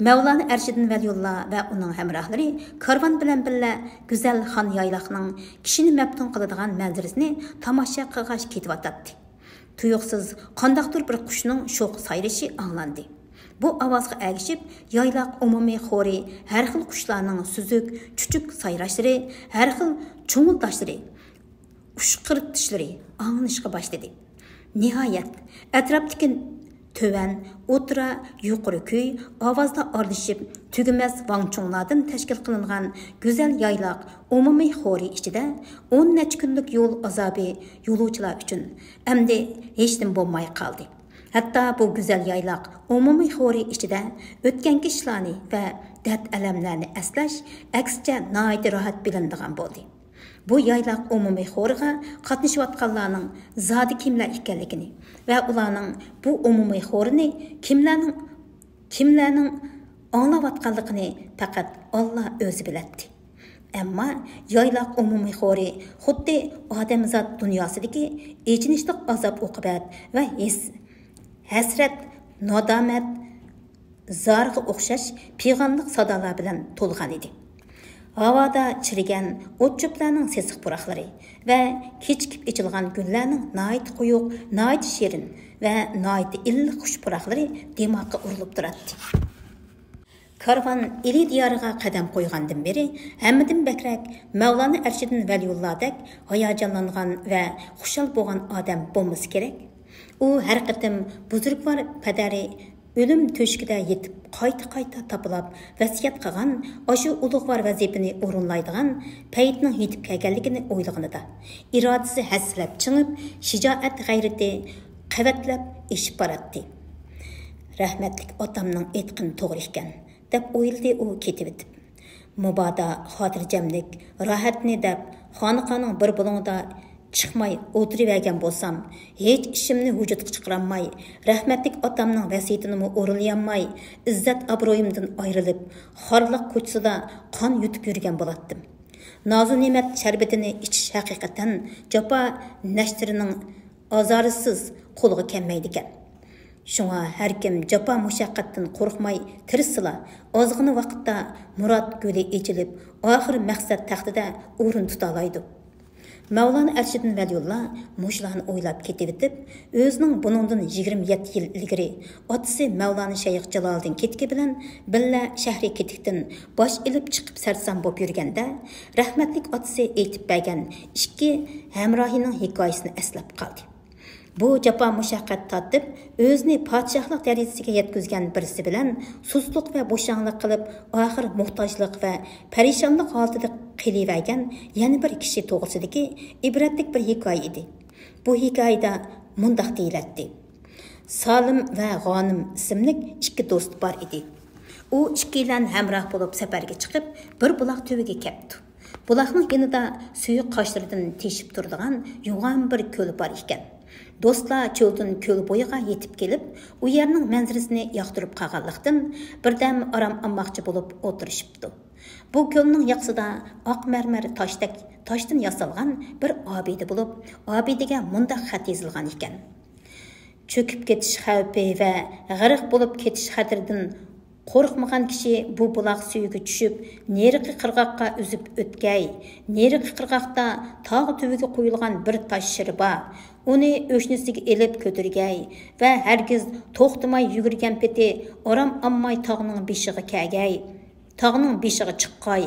مەۋلانا ئەرشىدىن ۋەلىيۇللا ۋە ئۇنىڭ ھەمراھلىرى كارۋان بىلەن بىللە گۈزەل خان يايلاقنىڭ كىشىنى مەپتۇن قىلىدىغان مەنزىرىسىنى تاماشا قىلغاچ كېتىۋاتاتتى. تۇيۇقسىز قانداقتۇر بىر قۇشنىڭ شوخ سايرىشى ئاڭلاندى. بۇ ئاۋازغا ئەگىشىپ، يايلاق ئومۇمىي خورى ھەر خىل قۇشلارنىڭ سۈزۈك، چۈچۈك سايراشلىرى، ھەر خىل چۇڭۇلداشلىرى، ئۇشقۇرتۇشلىرى ئاڭلىنىشقا باشلىدى. نىھايەت، ئەتراپتىكى تۆۋەن، ئوتتۇرا، يۇقىرى كۈي ئاۋازلار ئارىلىشىپ تۈگىمەس ۋاڭچۇڭلاردىن تەشكىل قىلىنغان گۈزەل يايلاق ئومۇمىي خورى ئىچىدە ئون نەچچە كۈنلۈك يول ئازابى يولۇچىلار ئۈچۈن ئەمدى ھېچنېمە بولماي قالدى. ھەتتا بۇ گۈزەل يايلاق ئومۇمىي خورى ئىچىدە ئۆتكەنكى ئىشلارنى ۋە دەرد-ئەلەملەرنى ئەسلەش ئەكسىچە ناھايىتى راھەت بىلىنىدىغان بولدى. بۇ يايلاق ئومۇمىي خورىغا قاتنىشىۋاتقانلارنىڭ زادى كىملەر ئىكەنلىكىنى ۋە ئۇلارنىڭ بۇ ئومۇمىي خورىنى كىملەرنىڭ، كىملەرنىڭ ئاڭلاۋاتقانلىقىنى پەقەت ئاللا ئۆزى بىلەتتى. ئەمما يايلاق ئومۇمىي خورى خۇددى ئادەمزات دۇنياسىدىكى ئېچىنىشلىق ئازاب-ئوقۇبەت ۋە ھېس-، ھەسرەت، نادامەت، زارغا ئوخشاش پىغانلىق سادالار بىلەن تولغان ئىدى. ھاۋادا چىرىگەن ئوت-چۆپلەرنىڭ سېسىق پۇراقلىرى ۋە كېچىكىپ ئېچىلغان گۈللەرنىڭ ناھايىتى قويۇق، ناھايىتى شېرىن ۋە ناھايىتى ئىللىق خۇش پۇراقلىرى دىماغقا ئۇرۇلۇپ تۇراتتى. كارۋان ئىلى دىيارىغا قەدەم قويغاندىن بېرى، ھەممىدىن بەكرەك مەۋلانا ئەرشىدىن ۋەلىيۇللادەك ھاياجانلانغان ۋە خۇشال بولغان ئادەم بولمىسا كېرەك. ئۇ ھەر قېتىم بۇزرۇكۋار پەدەرى ئۆلۈم تۆشۈكىدە يېتىپ، قايتا-قايتا تاپىلاپ ۋەسىيەت قىلغان ئاشۇ ئۇلۇغۋار ۋەزىپىنى ئورۇنلايدىغان پەيتنىڭ يېتىپ كەلگەنلىكىنى ئويلىغىنىدا، ئىرادىسى ھەسسىلەپ چىڭىپ، شىجائەت غەيرىتى قەۋەتلەپ ئېشىپ باراتتى. رەھمەتلىك ئاتامنىڭ ئېيتقىنى توغرا ئىكەن، دەپ ئويلىدى ئۇ كېتىۋېتىپ. مۇبادا خاتىرجەملىك، راھەتنى دەپ، خانىقانىڭ بىر بۇلۇڭىدا چىقماي ئولتۇرۇۋەرگەن بولسام، ھېچ ئىشىمنى ۋۇجۇدقا چىقىرالماي، رەھمەتلىك ئاتامنىڭ ۋەسىيىتىنىمۇ ئورۇنلىيالماي، ئىززەت-ئابرۇيۇمدىن ئايرىلىپ، خارلىق كوچىسىدا قان يۇتۇپ يۈرگەن بولاتتىم. نازۇنېمەت شەربىتىنى ئىچىش ھەقىقەتەن جاپا نەشتىرىنىڭ ئازارىسىز قولغا كەلمەيدىكەن. شۇڭا ھەركىم جاپا-مۇشەققەتتىن قورقماي تىرىشسىلا، ئازغىنە ۋاقىتتا مۇراد گۈلى ئېچىلىپ، ئاخىر مەقسەت تەختىدە ئورۇن تۇتالايدۇ. مەۋلانا ئەرشىدىن ۋەلىيۇللا مۇشۇلارنى ئويلاپ كېتىۋېتىپ، ئۆزىنىڭ بۇنىڭدىن يىگىرمە يەتتە يىل ئىلگىرى ئاتىسى مەۋلانا شەيخ جالالىدىن كېتىكى بىلەن بىللە شەھىرى كېتىكتىن باش ئېلىپ چىقىپ سەرسان بولۇپ يۈرگەندە، رەھمەتلىك ئاتىسى ئېيتىپ بەرگەن ئىككى ھەمراھىنىڭ ھېكايىسىنى ئەسلەپ قالدى. بۇ جاپا مۇشەققەت تارتىپ، ئۆزىنى پادىشاھلىق دەرىجىسىگە يەتكۈزگەن بىرسى بىلەن سۇسلۇق ۋە بوشاڭلىق قىلىپ، ئاخىر موھتاجلىق ۋە پەرىشانلىق ھالىتىدە قېلىۋەرگەن يەنە بىر كىشى توغرىسىدىكى ئىبرەتلىك بىر ھېكايە ئىدى. بۇ ھېكايىدە مۇنداق دېيىلەتتى: سالىم ۋە غانىم ئىسىملىك ئىككى دوست بار ئىدى. ئۇ ئىككىيلەن ھەمراھ بولۇپ سەپەرگە چىقىپ، بىر بۇلاق تۈۋىگە كەپتۇ. بۇلاقنىڭ يېنىدا سۈيى قاشلىرىدىن تېشىپ تۇرىدىغان يوغان بىر كۆل بار ئىكەن. دوستلار چۆلدىن كۆل بويىغا يېتىپ كېلىپ، ئۇ يەرنىڭ مەنزىرىسىنى ياقتۇرۇپ قالغانلىقتىن، بىردەم ئارام ئالماقچى بولۇپ ئولتۇرۇشۇپتۇ. بۇ كۆلنىڭ ياقىسىدا ئاق مەرمەر تاشتەك، تاشتىن ياسالغان بىر ئابىدە بولۇپ، ئابىدىگە مۇنداق خەت يېزىلغان ئىكەن: چۆكۈپ كېتىش خەۋپى ۋە غەرق بولۇپ كېتىش خەتىرىدىن قورقمىغان كىشى بۇ بۇلاق سۈيىگە چۈشۈپ، نېرىقى قىرغاققا ئۈزۈپ ئۆتكەي. نېرىقى قىرغاقتا تاغ تۈۋىگە قويۇلغان بىر تاش شىر بار. ئۇنى ئۆشنىسىگە ئېلىپ كۆتۈرگەي ۋە ھەرگىز توختىماي يۈگۈرگەن پېتى ئارام ئالماي تاغنىڭ بېشىغا كەلگەي. تاغنىڭ بېشىغا چىققاي.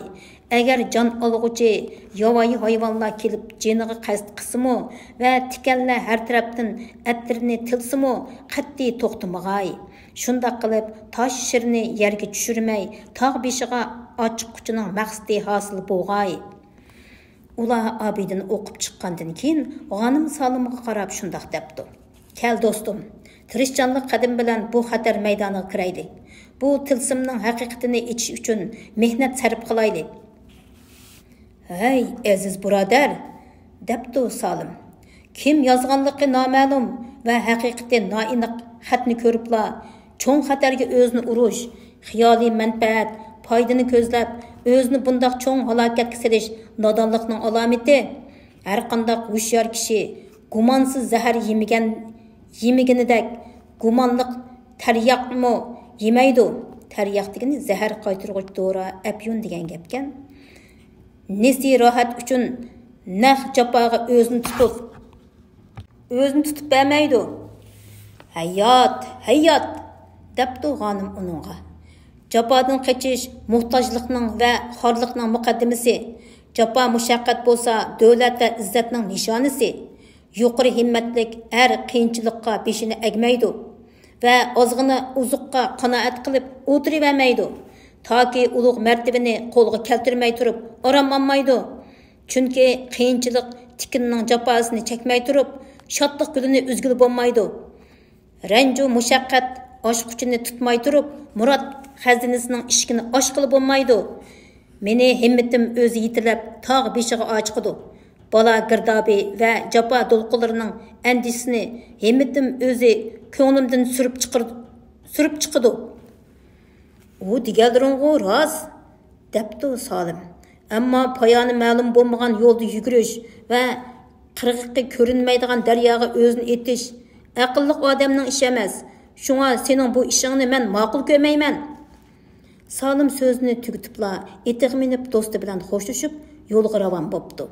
ئەگەر جان ئالغۇچى ياۋايى ھايۋانلار كېلىپ جېنىغا قەست قىلسىمۇ ۋە تىكەنلەر ھەر تەرەپتىن ئەتىرىنى تىلسىمۇ، قەتئىي توختىمىغاي. شۇنداق قىلىپ، تاش شىرنى يەرگە چۈشۈرمەي، تاغ بېشىغا ئاچىققۇچىنىڭ مەقسىتى ھاسىل بولغاي. ئۇلار ئابىدىنى ئوقۇپ چىققاندىن كېيىن، غانىم سالىمغا قاراپ شۇنداق دەپتۇ: كەل، دوستۇم، تىرىشچانلىق قەدىمى بىلەن بۇ خەتەر مەيدانىغا كىرەيلى. بۇ تىلسىمنىڭ ھەقىقىتىنى ئېچىش ئۈچۈن مېھنەت سەرپ قىلايلى. ھەي، ئەزىز بۇرادەر، دەپتۇ سالىم. كىم يازغانلىقى نامەلۇم ۋە ھەقىقىتى نائېنىق خەتنى كۆرۈپلا، چوڭ خەتەرگە ئۆزىنى ئۇرۇش، خىيالىي مەنپەئەت، پايدىنى كۆزلەپ، ئۆزىنى بۇنداق چوڭ ھالاكەتكە سېلىش نادانلىقنىڭ ئالامىتى. ھەرقانداق ھوشيار كىشى گۇمانسىز زەھەر يېمىگەن، يېمىگىنىدەك گۇمانلىق تەرياقمۇ يېمەيدۇ. تەرياق دېگىنى زەھەر قايتۇرغۇچ دورا، ئەپيۈن دېگەن گەپكەن. نېسى راھەت ئۈچۈن نەق جاپاغا ئۆزىنى تۇتۇپ، ئۆزىنى تۇتۇپ بەرمەيدۇ. ھەييات، ھەييات! دەپتۇ غانىم ئۇنىڭغا. جاپادىن قېچىش موھتاجلىقنىڭ ۋە خارلىقنىڭ مۇقەددىمىسى. جاپا مۇشەققەت بولسا دۆلەت ۋە ئىززەتنىڭ نىشانىسى. يۇقىرى ھىممەتلىك ئەر قىيىنچىلىققا بېشىنى ئەگمەيدۇ ۋە ئازغىنە ئوزۇققا قانائەت قىلىپ ئولتۇرۇۋەرمەيدۇ. تاكى ئۇلۇغ مەرتىۋىنى قولغا كەلتۈرمەي تۇرۇپ ئارام ئالمايدۇ. چۈنكى قىيىنچىلىق تىكىننىڭ جاپاسىنى چەكمەي تۇرۇپ، شادلىق گۈلىنى ئۈزگىلى بولمايدۇ. رەنجۇ مۇشەققەت ئاچقۇچىنى تۇتماي تۇرۇپ، مۇراد خەزىنىسىنىڭ ئىشىكىنى ئاچقىلى بولمايدۇ. مېنى ھىممىتىم ئۆزى يېتىلەپ، تاغ بېشىغا ئاچىقىدۇ. بالا گىردابى ۋە جاپا دولقۇنلىرىنىڭ ئەندىشىسىنى ھىممىتىم ئۆزى كۆڭلۈمدىن سۈرۈپ چىقىر-، سۈرۈپ چىقىدۇ. ئۇ دېگەنلىرىڭغۇ راست، دەپتۇ سالىم. ئەمما پايانى مەلۇم بولمىغان يولدا يۈگۈرۈش ۋە قىرغىقى كۆرۈنمەيدىغان دەرياغا ئۆزىنى ئېتىش ئەقىللىق ئادەمنىڭ ئىشى ئەمەس. شۇڭا سېنىڭ بۇ ئىشىڭنى مەن ماقۇل كۆرمەيمەن. سالىم سۆزىنى تۈگىتىپلا، ئېتىغا مىنىپ، دوستى بىلەن خوشلىشىپ، يولغا راۋان بوپتۇ.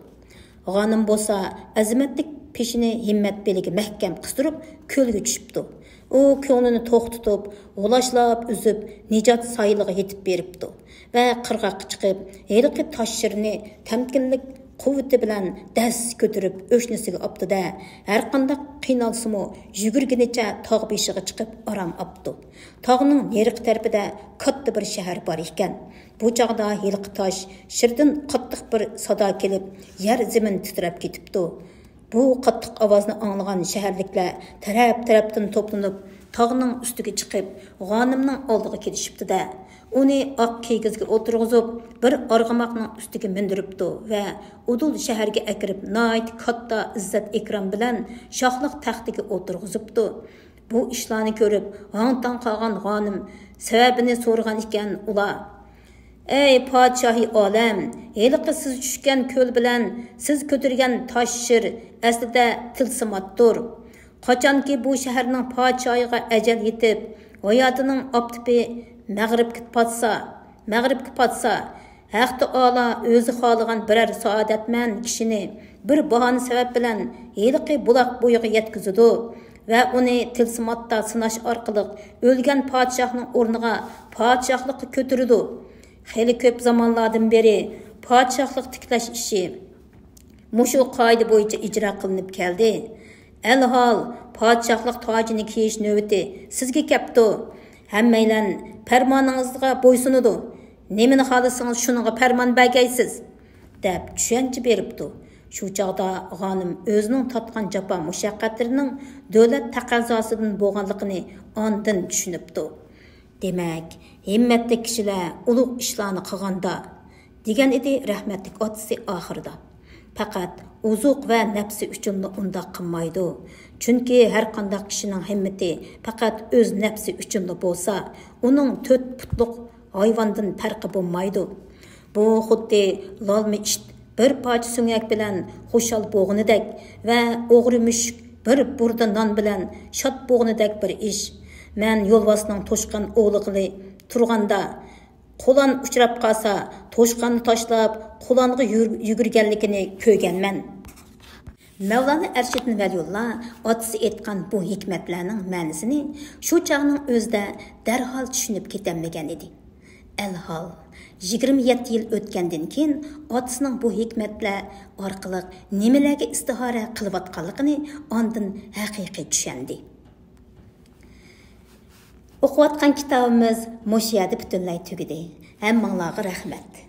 غانىم بولسا ئەزىمەتلىك پېشىنى ھىممەت بېلىگە مەھكەم قىستۇرۇپ، كۆلگە چۈشۈپتۇ. ئۇ كۆڭلىنى توختىتىپ، غۇلاچلاپ ئۈزۈپ، نىجات سايىلىغا يېتىپ بېرىپتۇ ۋە قىرغاققا چىقىپ، ھېلىقى تاش شىرنى تەمكىنلىك قۇۋۋىتى بىلەن دەس كۆتۈرۈپ ئۆشنىسىگە ئاپتۇ-دە، ھەرقانداق قىينالسىمۇ يۈگۈرگىنىچە تاغ بېشىغا چىقىپ ئارام ئاپتۇ. تاغنىڭ نېرىقى تەرىپىدە كاتتا بىر شەھەر بار ئىكەن. بۇ چاغدا ھېلىقى تاش شىردىن قاتتىق بىر سادا كېلىپ، يەر زېمىن تىترەپ كېتىپتۇ. بۇ قاتتىق ئاۋازنى ئاڭلىغان شەھەرلىكلەر تەرەپ-تەرەپتىن توپلىنىپ، تاغنىڭ ئۈستىگە چىقىپ، غانىمنىڭ ئالدىغا كېلىشىپتۇ-دە، ئۇنى ئاق كىگىزگە ئولتۇرغۇزۇپ، بىر ئارغىماقنىڭ ئۈستىگە مىندۈرۈپتۇ ۋە ئۇدۇل شەھەرگە ئەكىرىپ، ناھايىتى كاتتا ئىززەت-ئىكرام بىلەن شاھلىق تەختىگە ئولتۇرغۇزۇپتۇ. بۇ ئىشلارنى كۆرۈپ، ھاڭ-تاڭ قالغان غانىم سەۋەبىنى سورىغان ئىكەن ئۇلار. ئەي پادىشاھى ئالەم، ھېلىقى سىز چۈشكەن كۆل بىلەن سىز كۆتۈرگەن تاش شىر ئەسلىدە تىلسىماتتۇر. قاچانكى بۇ شەھەرنىڭ پادىشاھىغا ئەجەل يېتىپ، ھاياتىنىڭ ئاپتىپى مەغرىبكە پاتسا، مەغرىبكە پاتسا، ھەق تائالا ئۆزى خالىغان بىرەر سائادەتمەن كىشىنى بىر باھانە سەۋەب بىلەن ھېلىقى بۇلاق بويىغا يەتكۈزىدۇ ۋە ئۇنى تىلسىماتتا سىناش ئارقىلىق ئۆلگەن پادىشاھنىڭ ئورنىغا پادىشاھلىققا كۆتۈرىدۇ. خېلى كۆپ زامانلاردىن بېرى پادىشاھلىق تىكلەش ئىشى مۇشۇ قائىدە بويىچە ئىجرا قىلىنىپ كەلدى. ئەلھال، پادىشاھلىق تاجىنى كىيىش نۆۋىتى سىزگە كەپتۇ. ھەممەيلەن پەرمانىڭىزغا بويسۇنىدۇ. نېمىنى خالىسىڭىز، شۇنىڭغا پەرمان بەرگەيسىز، دەپ چۈشەنچە بېرىپتۇ. شۇ چاغدا غانىم ئۆزىنىڭ تارتقان جاپا مۇشەققەتلىرىنىڭ دۆلەت تەقەززاسىدىن بولغانلىقىنى ئاندىن چۈشىنىپتۇ. دېمەك، ھىممەتلىك كىشىلەر ئۇلۇغ ئىشلارنى قىلغاندا، دېگەن ئىدى رەھمەتلىك ئاتىسى ئاخىرىدا. پەقەت ئوزۇق ۋە نەپسى ئۈچۈنلا ئۇنداق قىلمايدۇ. چۈنكى ھەرقانداق كىشىنىڭ ھىممىتى پەقەت ئۆز نەپسى ئۈچۈنلا بولسا، ئۇنىڭ تۆت پۇتلۇق ھايۋاندىن پەرقى بولمايدۇ. بۇ خۇددى لالما ئىت بىر پارچە سۆڭەك بىلەن خۇشال بولغىنىدەك ۋە ئوغرى مۈشۈك بىر بۇردا نان بىلەن شاد بولغىنىدەك بىر ئىش. مەن يولۋاسنىڭ توشقان ئوۋلىغىلى تۇرغاندا، قۇلان ئۇچراپ قالسا، توشقاننى تاشلاپ، قۇلانغا يۈر-، يۈگۈرگەنلىكىنى كۆرگەنمەن. مەۋلانا ئەرشىدىن ۋەلىيۇللا ئاتىسى ئېيتقان بۇ ھېكمەتلەرنىڭ مەنىسىنى شۇ چاغنىڭ ئۆزىدە دەرھال چۈشىنىپ كېتەلمىگەن ئىدى. ئەلھال، يىگىرمە يەتتە يىل ئۆتكەندىن كېيىن ئاتىسىنىڭ بۇ ھېكمەتلەر ئارقىلىق نېمىلەرگە ئىستىئارە قىلىۋاتقانلىقىنى ئاندىن ھەقىقىي چۈشەندى. ئوقۇۋاتقان كىتابىمىز مۇشۇ يەردە پۈتۈنلەي تۈگىدى. ھەممىڭلارغا رەھمەت.